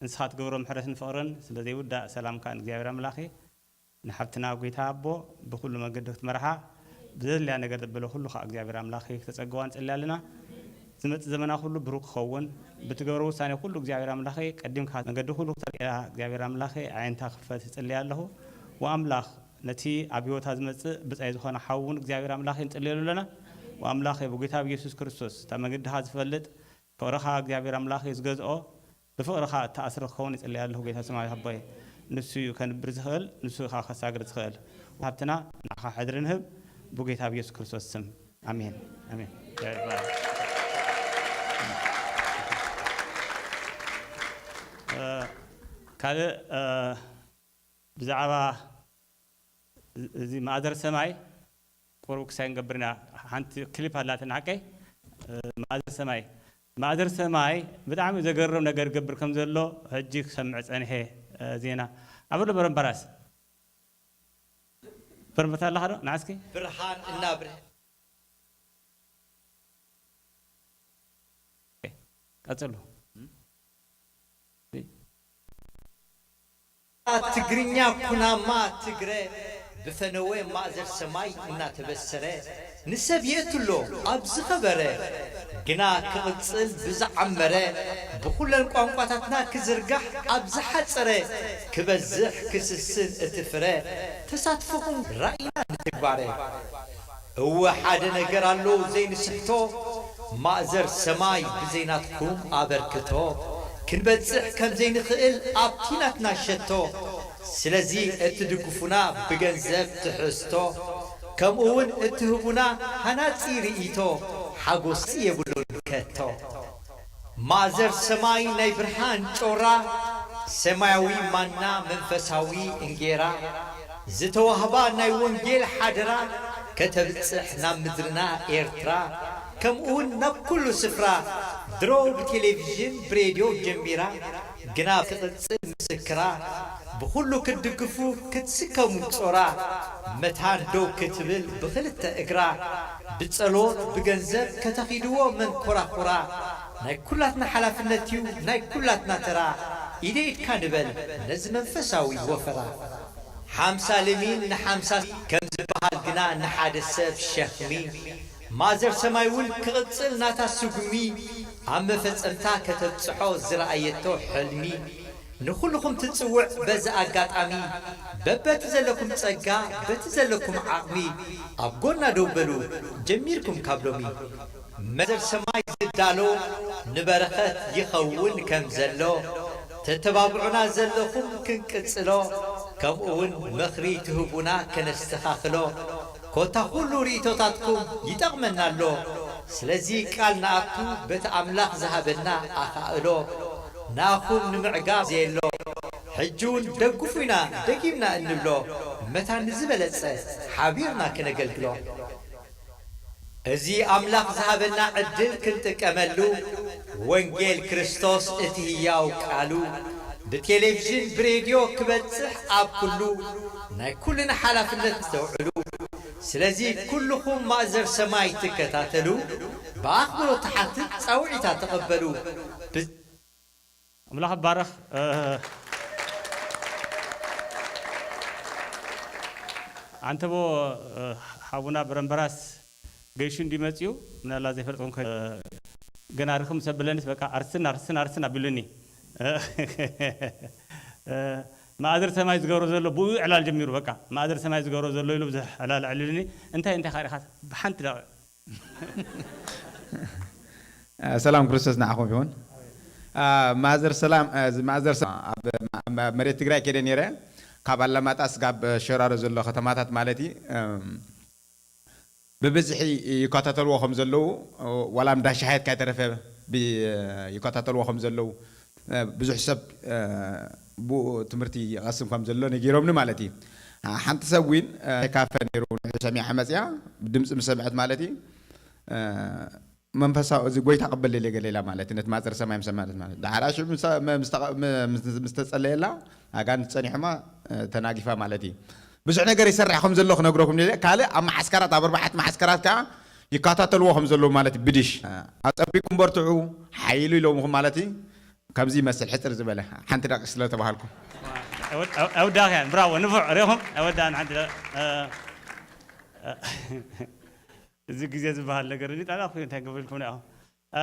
ንስኻ ትገብሮ ምሕረትን ፍቕርን፣ ስለ ዘይውዳእ ሰላምካ ንእግዚኣብሔር ኣምላኽ ንሓብትና ጎይታ ኣቦ ብኹሉ መገዲ ክትመርሓ፣ ብዘድልያ ነገር ዘበለ ኩሉ ኸዓ እግዚኣብሔር ኣምላኽ ክተጸግዋ ንጸሊ ኣለና። ዝመጽእ ዘመና ኩሉ ብሩክ ክኸውን፣ ብትገብሮ ውሳኔ ኩሉ እግዚኣብሔር ኣምላኽ ቀዲምካ መገዲ ኩሉ ክተርእያ እግዚኣብሔር ኣምላኽ ኣዒንታ ክፈት እጽሊ ኣለኹ። ወኣምላኽ ነቲ ኣብ ህይወታ ዝመጽእ ብጻይ ዝኾነ ሓው እውን እግዚኣብሔር ኣምላኽ ንጽልየሉ ኣለና። ወኣምላኽ ብጎይታ ብኢየሱስ ክርስቶስ እታ መገድኻ ዝፈልጥ ፍቕርኻ እግዚኣብሔር ኣምላኽ እዩ ዝገዝኦ፣ ብፍቕርኻ እተኣስረ ክኸውን ይጽሊ ኣለኹ። ጎይታ ሰማያዊ ኣቦይ፣ ንሱ እዩ ከንብር ዝኽእል፣ ንሱ እዩ ከሳግር ዝኽእል። ሃብትና ንዓኻ ሕድሪ ንህብ፣ ብጎይታ ብኢየሱስ ክርስቶስ ስም። ኣሜን። ኣሜን። እ፣ ካልእ፣ እ፣ ብዛዕባ እዚ ማእዘር ሰማይ ቁሩብ ክሳይ ንገብር ኢና። ሓንቲ ክሊፕ ኣላትና ሓቀይ፣ እ፣ ማእዘር ሰማይ። ማእዘር ሰማይ ብጣዕሚ ዘገርም ነገር ገብር ከም ዘሎ ሕጂ ክሰምዕ ጸኒሐ፣ እ፣ ዜና። ኣበሎ በረምበራስ። በረምበታ ኣለኻ ዶ? ንዓስኪ? ብርሃን እናብርህ። ቀጽሉ። ትግርኛ ኩናማ ትግረ ብፈነወ ማእዘር ሰማይ እናተበሰረ ንሰብ የእትሎ ኣብ ዝኸበረ ግና ክቕጽል ብዝዓመረ ብኹለን ቋንቋታትና ክዝርጋሕ ኣብ ዝሓጸረ ክበዝሕ ክስስን እቲ ፍረ ተሳትፎኹም ራኢና ንትግባረ። እወ ሓደ ነገር ኣሎ ዘይንስሕቶ፣ ማእዘር ሰማይ ብዘይናትኩም ኣበርክቶ ክንበጽሕ ከም ዘይንኽእል ኣብቲ ናትና ሸቶ። ስለዚ እትድግፉና ብገንዘብ ትሕዝቶ፣ ከምኡውን እትህቡና ሃናጺ ርእይቶ ሓጎስ የብሉን ከቶ። ማእዘር ሰማይ ናይ ብርሃን ጮራ፣ ሰማያዊ ማና መንፈሳዊ እንጌራ፣ ዝተዋህባ ናይ ወንጌል ሓደራ ከተብጽሕ ናብ ምድርና ኤርትራ፣ ከምኡውን ናብ ኩሉ ስፍራ። ድሮ ብቴሌቪዥን ብሬድዮ ጀሚራ፣ ግና ትቕጽል ምስክራ፣ ብኹሉ ክትድግፉ ክትስከሙ ጾራ፣ መታን ደው ክትብል ብኽልተ እግራ፣ ብጸሎት ብገንዘብ ከተኺድዎ መንኮራኹራ፣ ናይ ኩላትና ሓላፍነት እዩ ናይ ኩላትና ተራ። ኢደ ኢድካ ንበል ነዚ መንፈሳዊ ወፈራ። ሓምሳ ለሚን ንሓምሳ ከም ዝበሃል ግና ንሓደ ሰብ ሸኽሚ። ማእዘር ሰማይ እውን ክቕጽል ናታ ስጉሚ፣ ኣብ መፈጸምታ ከተብጽሖ ዝረኣየቶ ሕልሚ። ንኹልኹም ትጽውዕ በዚ ኣጋጣሚ፣ በበቲ ዘለኩም ጸጋ፣ በቲ ዘለኩም ዓቕሚ፣ ኣብ ጎና ደው በሉ፣ ጀሚርኩም ካብ ሎሚ። መዘር ሰማይ ዝዳሎ ንበረኸት ይኸውን ከም ዘሎ፣ ተተባብዑና ዘለኹም ክንቅጽሎ፣ ከምኡውን ምኽሪ ትህቡና ከነስተኻኽሎ። ኮታ ኩሉ ርእይቶታትኩም ይጠቕመና ኣሎ። ስለዚ ቃል ንኣቱ በቲ ኣምላኽ ዝሃበና ኣኻእሎ፣ ንኣኹም ንምዕጋብ ዘየሎ። ሕጂ እውን ደግፉ ኢና ደጊምና እንብሎ፣ መታን ንዝበለጸ ሓቢርና ከነገልግሎ። እዚ ኣምላኽ ዝሃበና ዕድል ክንጥቀመሉ፣ ወንጌል ክርስቶስ እቲ ህያው ቃሉ ብቴሌቪዥን ብሬድዮ ክበጽሕ ኣብ ኩሉ ናይ ኩልና ሓላፍነት ኣስተውዕሉ። ስለዚ ኩልኹም ማእዘር ሰማይ ትከታተሉ፣ ብኣኽብሮት ትሓትት ጻውዒታ ተቐበሉ። ብ- ኣምላኽ ባረኽ። እ፣ ኣንተቦ፣ እ፣ ሓውና በረምበራስ ገይሹ እንዲ መጽዩ፣ ምናልባት ዘይፈልጥኩም ከ-፣ እ፣ ገና ርኽም ሰብለንስ በቃ ኣርስን ኣርስን ኣርስን ኣቢሉኒ። እ፣ እ፣ ማእዘር ሰማይ ዝገብሮ ዘሎ ብኡ ዕላል ጀሚሩ፣ በቃ ማእዘር ሰማይ ዝገብሮ ዘሎ ኢሉ ብዙሕ ዕላል ኣዕሊሉኒ። እንታይ እንታይ ካሪኻት ብሓንቲ ደቂቕ። ሰላም ክርስቶስ ንዓኹም ይኹን። አ፣ ማእዘር ሰላም፣ አ፣ እዚ ማእዘር ሰላም ኣብ ማ-፣ ማ-፣ መሬት ትግራይ ከይደ ነይረ፣ ካብ ኣላማጣ ስጋብ ሸራሮ ዘሎ ከተማታት ማለት እዩ። እም፣ ብብዝሒ ይከታተልዎ ከም ዘለዉ፣ ዋላ እንዳ ሻሂት ካይተረፈ ብ-፣ ይከታተልዎ ከም ዘለዉ፣ እ፣ ብዙሕ ሰብ፣ እ፣ ብኡ ትምህርቲ ይቐስም ከም ዘሎ ነጊሮምኒ ማለት እዩ። ሓንቲ ሰብ እውን፣ እ፣ ካፈ ነይሩ፣ ንሕጂ ሰሚዓ መፅያ፣ ድምፂ ምስ ሰምዐት ማለት እዩ። እ፣ መንፈሳዊ፣ እዚ ጎይታ ቅበል ኢለ ገለ ኢላ ማለት እዩ፣ ነቲ ማፀር ሰማይ ምስ ሰምዐት ማለት እዩ። ደሓር ሽዑ ምስ፣ ምስ፣ ምስ ተፀለየላ፣ ኣጋንንቲ ጸኒሖማ፣ እ፣ ተናጊፋ ማለት እዩ። ብዙሕ ነገር ይሰርሕ ከም ዘሎ ክነግረኩም ደልየ። ካልእ ኣብ መዓስከራት፣ ኣብ ኣርባዕተ መዓስከራት ከኣ ይከታተልዎ ከም ዘለዉ ማለት እዩ። ብድሽ፣ እ፣ ኣጸቢቅኩም በርትዑ፣ ሓይሉ ኢሎምኹም ማለት እዩ። ከምዚ ይመስል ሕጽር ዝበለ ሓንቲ ደቂቕ ስለ ተባሃልኩ። ኣወድ-፣ ኣወ-፣ ኣወዳእኽያን፣ ብራቮ፣ ንፉዕ፣ ሪኹም፣ ኣወዳእን ሓንቲ ደቂቕ፣ እ፣ እ፣ እዚ ግዜ ዝበሃል ነገር እዚ ጣጣ ኮይኑ እንታይ ክብልኩም ነው? እ፣